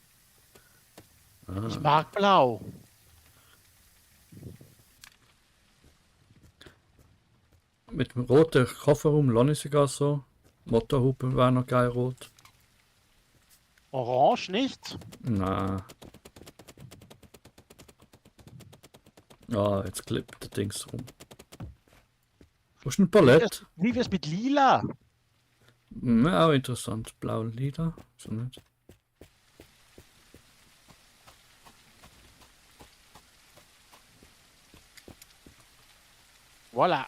Ich mag blau. Mit dem roten Kofferraum lohnt es sogar so. Motorhupe wäre noch geil rot. Orange nicht. Na. Ah, jetzt klippt der Dings rum. Wo ist ein Palett? Wie wär's mit lila? Auch interessant. Blau und lila. So nicht. Voilà.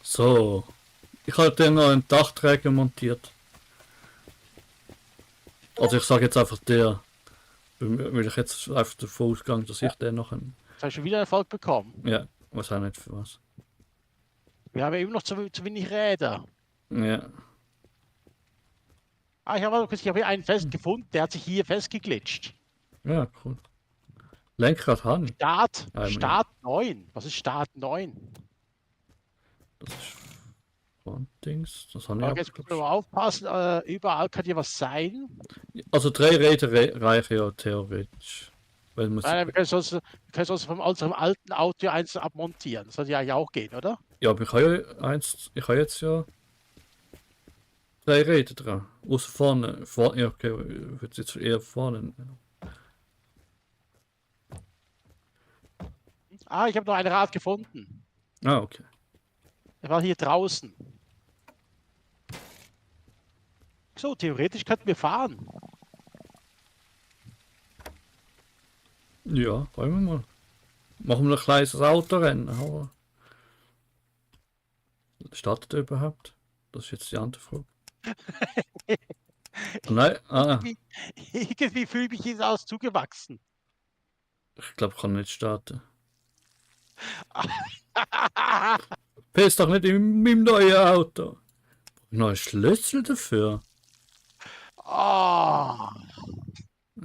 So. Ich habe dann noch einen Dachträger montiert. Also ich sage jetzt einfach der. Weil ich jetzt einfach davon ausgegangen, dass ich den noch einen. Jetzt hast du schon wieder Erfolg bekommen. Ja, weiß auch nicht für was. Wir haben ja immer noch zu wenig Räder. Ja. Ich habe hier einen gefunden, der hat sich hier festgeglitscht. Ja, cool. Lenkrad haben. Start 9. Was ist Start 9? Das ist Frontdings. Das haben Okay, wir jetzt müssen wir mal aufpassen. Überall kann hier was sein. Also 3 Räder reichen ja theoretisch. Weil man Wir können sonst von unserem alten Auto eins abmontieren. Das sollte ja auch gehen, oder? ja, aber ich habe ja ich habe jetzt ja 3 Räder dran. Außer vorne. Ja, okay, ich würde jetzt eher vorne. Ich habe noch ein Rad gefunden. Ah, okay. Er war hier draußen. So, theoretisch könnten wir fahren. Ja, wollen wir mal. Machen wir ein kleines Autorennen. Aber startet er überhaupt? Das ist jetzt die andere Frage. Nein, Irgendwie fühle ich mich aus zugewachsen. ich glaube, ich kann nicht starten. Piss doch nicht in meinem neuen Auto. Neuen Schlüssel dafür. Oh.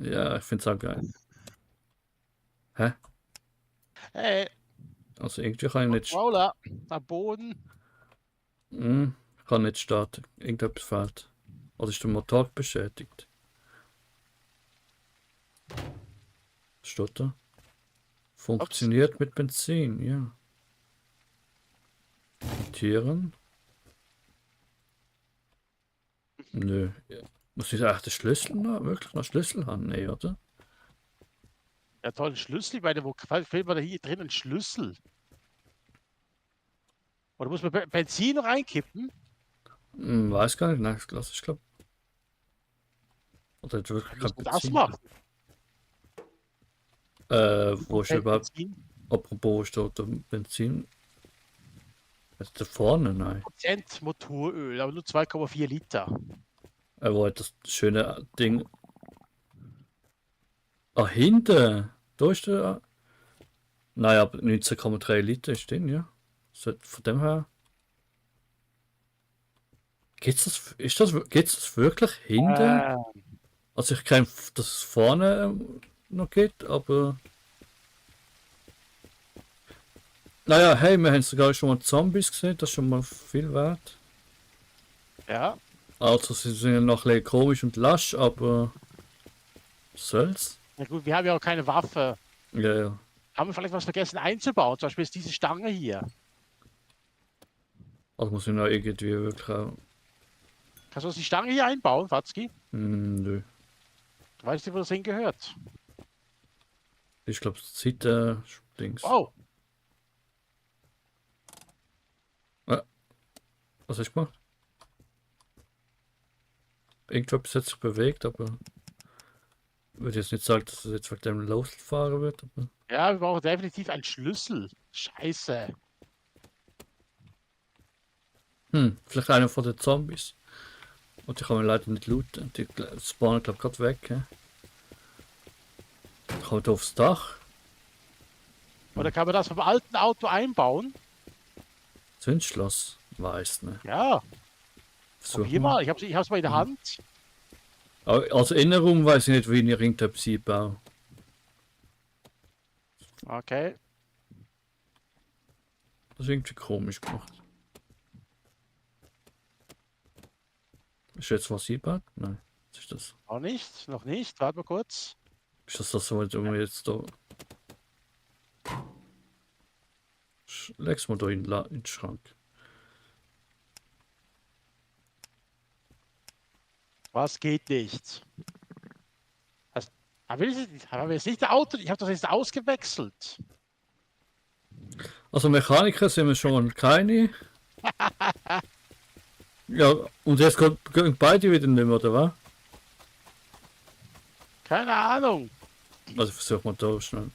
Ja, ich finde es auch geil. Hä? Hey, Also irgendwie kann ich nicht. Controller am Boden. Ich kann nicht starten. Irgendetwas fehlt. Oder ist der Motor beschädigt? Was steht da? Funktioniert mit Benzin, ja. Tieren? Nö. Muss ich echt den Schlüssel noch? Wirklich noch Schlüssel haben? Nee, oder? Ja, toll, ein Schlüssel. Ich meine, wo fehlt mir da hier drin ein Schlüssel? Oder muss man Benzin reinkippen? Weiß gar nicht. Nein, ich glaube. Oder hat wirklich Muss kein man das Benzin? machen? Wo ist überhaupt? Benzin? Apropos, steht da Benzin? Ist da vorne? Nein. Prozent Motoröl, aber nur 2,4 Liter. Wo hat das schöne Ding? Ah, hinten. Da ist der. Nein, aber 19,3 Liter ist drin, ja. Von dem her. Geht's das wirklich hinten? Also ich kenne, dass es vorne noch geht, aber. Naja, hey, wir haben sogar schon mal Zombies gesehen, das ist schon mal viel wert. Ja. Also sie sind ja noch ein bisschen komisch und lasch, aber. Was soll's? Na gut, wir haben ja auch keine Waffe. Ja, ja. Haben wir vielleicht was vergessen einzubauen? Zum Beispiel ist diese Stange hier. Also muss ich noch irgendwie wirklich auch. Kannst du uns die Stange hier einbauen, Watzki? Nö. Weißt du, wo das hingehört? Ich glaube, Zeit Dings. Oh, Was hast du gemacht? Irgendwas hat sich bewegt, aber. Würde jetzt nicht sagen, dass es jetzt wegen dem losfahren wird. Aber... ja, wir brauchen definitiv einen Schlüssel. Scheiße. Vielleicht einer von den Zombies. Und die kann man leider nicht looten. Die spawnen, glaube ich, gerade weg. He? Kommt aufs Dach. Oder kann man das vom alten Auto einbauen? Zündschloss. Weiß nicht. Ja, Versuch probier mal. Ich hab's mal in der Hand. Aber als Erinnerung weiß ich nicht, wie ich irgendetwas einbaue. Okay. Das ist irgendwie komisch gemacht. Ist jetzt was eingebaut? Nein. Was ist das? Noch nicht, noch nicht. Warte mal kurz. Ist das so, wenn wir jetzt da. Leg's mal da in den Schrank. Was geht nicht? Aber wir jetzt nicht das Auto? Ich habe das jetzt ausgewechselt. Also Mechaniker sind wir schon keine. Ja, und jetzt gehen beide wieder nicht mehr, oder was? Keine Ahnung. Also versuch mal da schnell.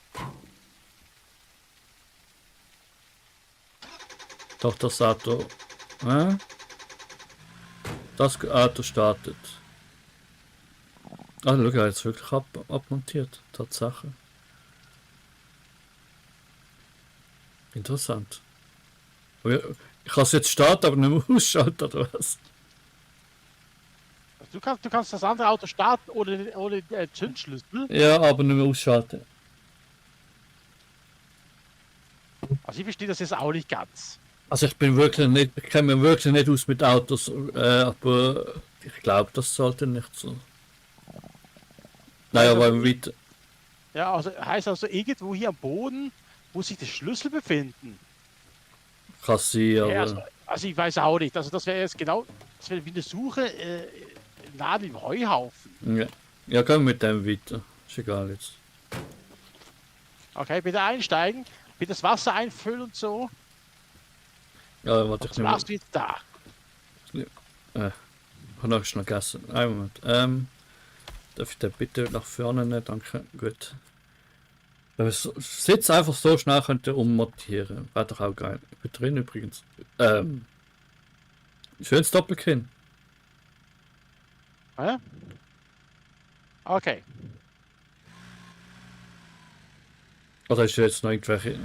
Doch das Auto. Das Auto startet. Ah, schau, er hat es wirklich abmontiert. Tatsache. Interessant. Aber ich kann es jetzt starten, aber nicht mehr ausschalten, oder was? Du kannst das andere Auto starten ohne Zündschlüssel. Ja, aber nicht mehr ausschalten. Also ich verstehe das jetzt auch nicht ganz. Also ich kenne mich wirklich nicht aus mit Autos, aber ich glaube, das sollte nicht so. Naja, Also, weil weiter. Ja, also heißt also irgendwo hier am Boden muss sich der Schlüssel befinden. Kann sein, aber. Ja, also ich weiß auch nicht. Also das wäre jetzt genau, das wäre wie eine Suche Nadel im Heuhaufen. Ja, gehen wir mit dem weiter. Ist egal jetzt. Okay, bitte einsteigen, bitte das Wasser einfüllen und so. Ja, warte, Was machst du jetzt da? Ich habe noch schnell gegessen. Einen Moment. Darf ich den bitte nach vorne nehmen? Danke. Gut. Wenn wir Sitz einfach so schnell könnte ummontieren. Wäre doch auch geil. Ich bin drin übrigens. Schönes Doppelkinn. Hä? Okay. Oder ist jetzt noch irgendwelche...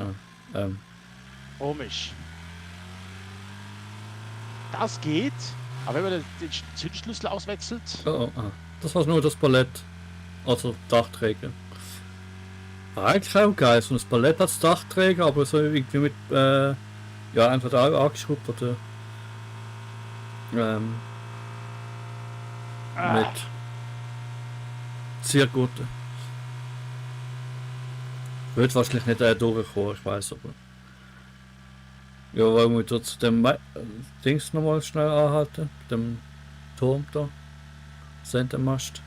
Komisch. Das geht, aber wenn man den Zündschlüssel auswechselt. Das war nur das Ballett. Also Dachträger. War eigentlich auch geil, so ein Ballett als Dachträger, aber so irgendwie mit, ja, entweder auch angeschraubt oder mit Ziergurten. Wird wahrscheinlich nicht durchkommen, ich weiß aber. Ja, wollen wir zu dem Dings nochmal schnell anhalten? Dem Turm da. Sendermast.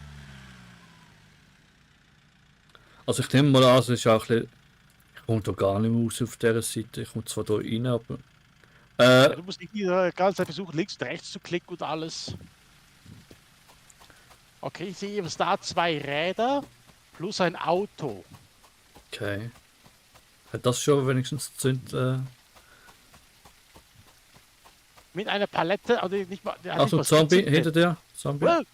Also ich nehme mal an, es ist auch ein bisschen... Ich komme da gar nicht mehr raus auf dieser Seite. Ich komme zwar da rein, aber... Ja, du musst nicht die ganze Zeit versuchen, links und rechts zu klicken und alles. Okay, ich sehe jetzt da 2 Räder plus ein Auto. Okay. Hat das schon wenigstens Mit einer Palette, oder nicht mal... Achso, Zombie, hinter dir. Zombie. Well,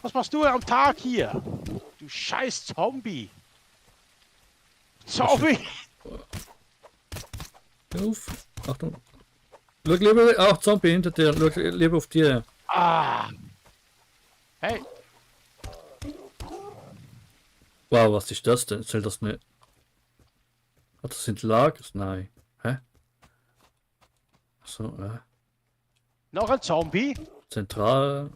was machst du am Tag hier? Du scheiß Zombie. Zombie! Auf. Achtung. Schau lieber auch Zombie hinter dir. Schau lieber auf dir. Ah! Hey! Wow, was ist das denn? Soll das nicht... Ah, das sind Lagers? Nein. Hä? So, Noch ein Zombie? Zentral...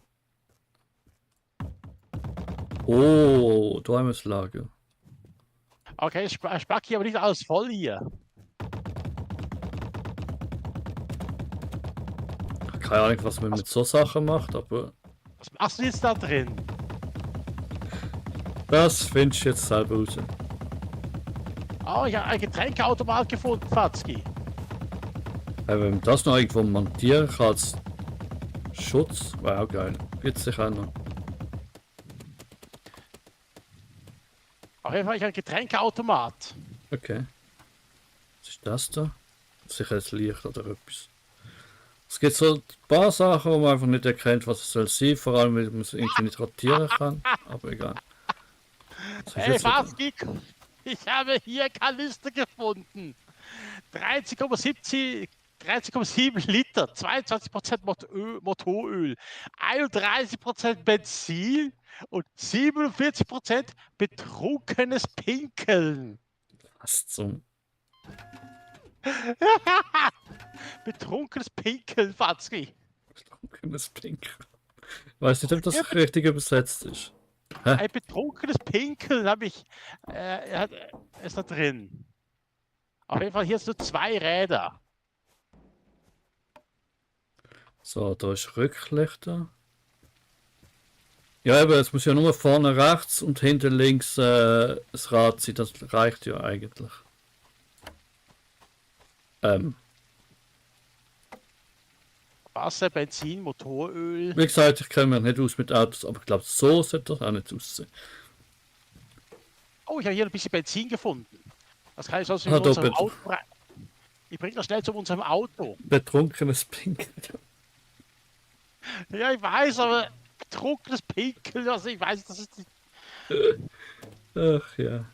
Oh, da haben wir das Lager. Okay, ich spack hier aber nicht alles voll hier. Keine Ahnung, was man mit so Sachen macht, aber... Was machst du jetzt da drin? Das findest du jetzt selber raus. Oh, ich habe ein Getränkeautomat gefunden, Fatzki. Wenn man das noch irgendwo montieren kann als Schutz, wäre auch geil. Gibt's sich auch noch. Auf jeden Fall ein Getränkeautomat. Okay. Was ist das da? Sicher ein Licht oder etwas. Es gibt so ein paar Sachen, wo man einfach nicht erkennt, was es soll sein, vor allem weil man es irgendwie nicht rotieren kann. Aber egal. Hey Fatzki, ich habe hier Kanister gefunden. 13,7 Liter, 22% Motoröl, 31% Benzin und 47% betrunkenes Pinkeln. Was zum... Betrunkenes Pinkeln, Fatzki. Betrunkenes Pinkeln. Weiß nicht, ob das richtig übersetzt ist. Hä? Ein betrunkenes Pinkeln habe ich. Ist da drin. Auf jeden Fall hier sind nur 2 Räder. So, da ist Rücklichter. Ja, aber es muss ja nur vorne rechts und hinten links das Rad sein. Das reicht ja eigentlich. Wasser, Benzin, Motoröl. Wie gesagt, ich kenne mich nicht aus mit Autos, aber ich glaube, so sollte das auch nicht aussehen. Oh, ich habe hier ein bisschen Benzin gefunden. Das kann ich sonst in Ah, unserem Auto. Ich bringe das schnell zu unserem Auto. Betrunkenes Pinkeln. Ja, ich weiß, aber betrunkenes Pinkeln, also ich weiß, das ist nicht. Ach ja.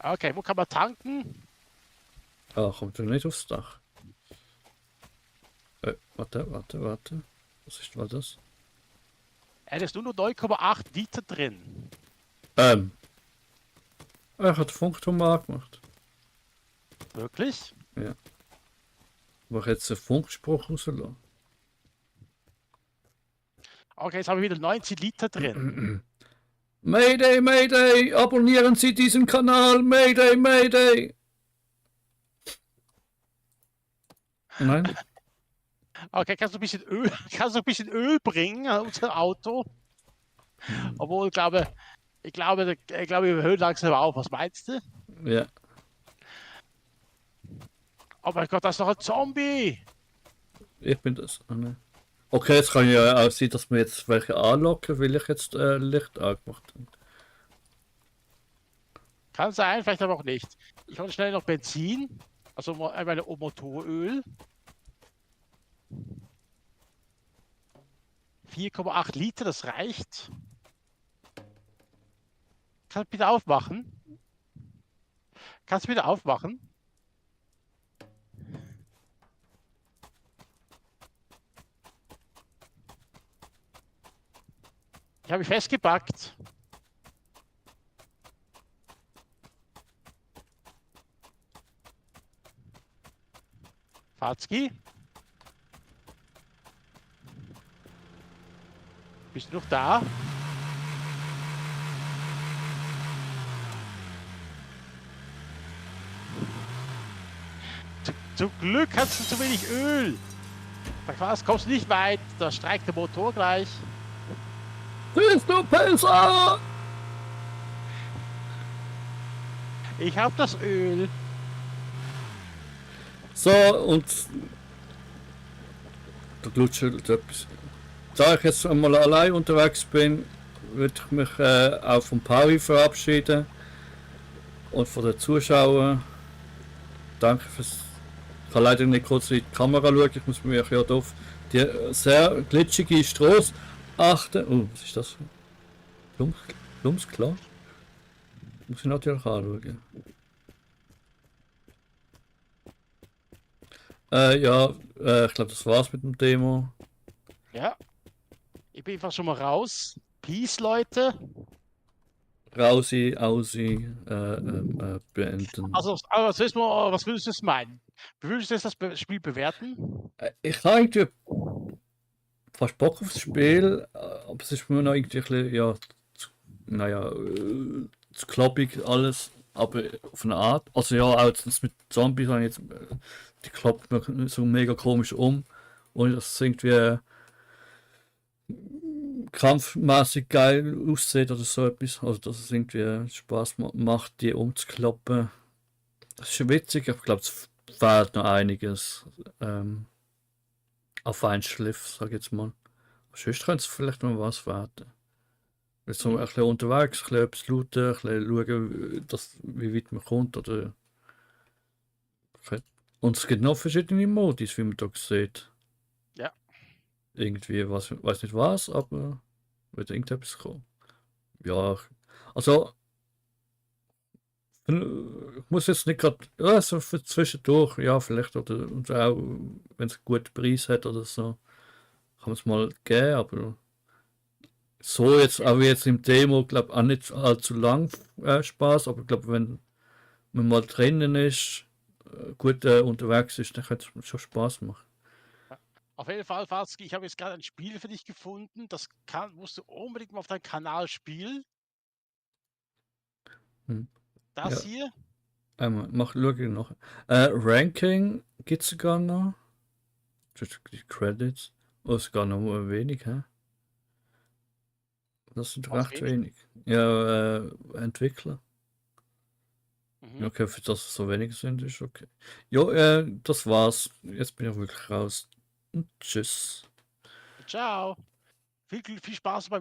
Okay, wo kann man tanken? Ah, kommt er nicht aufs Dach? Warte. Was ist das? Er ist nur noch 9,8 Liter drin. Er hat Funkturm angemacht. Wirklich? Ja. Aber jetzt einen Funkspruch rauslassen. Okay, jetzt haben wir wieder 19 Liter drin. Mayday, Mayday! Abonnieren Sie diesen Kanal! Mayday, Mayday! Nein? Okay, kannst du ein bisschen Öl bringen an unser Auto? Obwohl, ich glaube, wir hören langsam auf. Was meinst du? Ja. Oh mein Gott, da ist noch ein Zombie! Ich bin das. Oh, nein. Okay, es kann ja auch sein, dass wir jetzt welche anlocken, weil ich jetzt Licht angemacht habe. Kann sein, vielleicht aber auch nicht. Ich hole schnell noch Benzin, also meine Motoröl. 4,8 Liter, das reicht. Kannst du bitte aufmachen? Kannst du bitte aufmachen? Ich habe mich festgepackt. Fazki? Bist du noch da? Zum Glück hast du zu wenig Öl. Bei Quas kommst du nicht weit. Da streikt der Motor gleich. Bist du besser? Ich hab das Öl. So, und da glutschelt etwas. Da ich jetzt einmal allein unterwegs bin, würde ich mich auch von Pauli verabschieden und von den Zuschauern. Danke fürs. Ich kann leider nicht kurz in die Kamera schauen, ich muss mich ja auf die sehr glitschige Straße achten. Oh, was ist das? Plums, klar. Muss ich natürlich anschauen. Ja, ich glaube, das war's mit dem Demo. Ja. Ich bin einfach schon mal raus. Peace, Leute. Rausi, Ausi, beenden. Also, was würdest du jetzt meinen? Würdest du jetzt das Spiel bewerten? Ich habe irgendwie fast Bock aufs Spiel, aber es ist mir noch irgendwie ein bisschen, ja, zu kloppig alles, aber auf eine Art. Also ja, auch das mit Zombies habe ich jetzt, die klappt mir so mega komisch um und das irgendwie kampfmäßig geil aussieht oder so etwas. Also dass es irgendwie Spaß macht, die umzukloppen. Das ist schon witzig, aber ich glaube, es fehlt noch einiges auf einen Schliff, sag ich jetzt mal. Sonst könnte es vielleicht noch was werden. Jetzt so ein bisschen unterwegs, ein bisschen etwas looten, ein bisschen schauen, wie weit man kommt. Oder und es gibt noch verschiedene Modis, wie man da sieht. Ja. Irgendwie, weiß nicht was, aber wird irgendetwas kommen. Ja, also ich muss jetzt nicht gerade, ja, so für zwischendurch, ja, vielleicht, oder auch, wenn es einen guten Preis hat oder so, kann man es mal geben, aber so jetzt, auch jetzt im Demo, glaube auch nicht allzu lang Spaß, aber ich glaube, wenn man mal drinnen ist, gut unterwegs ist, dann könnte es schon Spaß machen. Auf jeden Fall, Fazki, ich habe jetzt gerade ein Spiel für dich gefunden. Das musst du unbedingt mal auf deinem Kanal spielen. Das hier. Schau ich noch. Ranking gibt es sogar noch. Die Credits. Oh, sogar noch wenig, hä? Das sind recht wenig. Ja, Entwickler. Okay, für das es so wenig sind, ist okay. Jo, das war's. Jetzt bin ich wirklich raus. Und tschüss. Ciao. Viel Spaß beim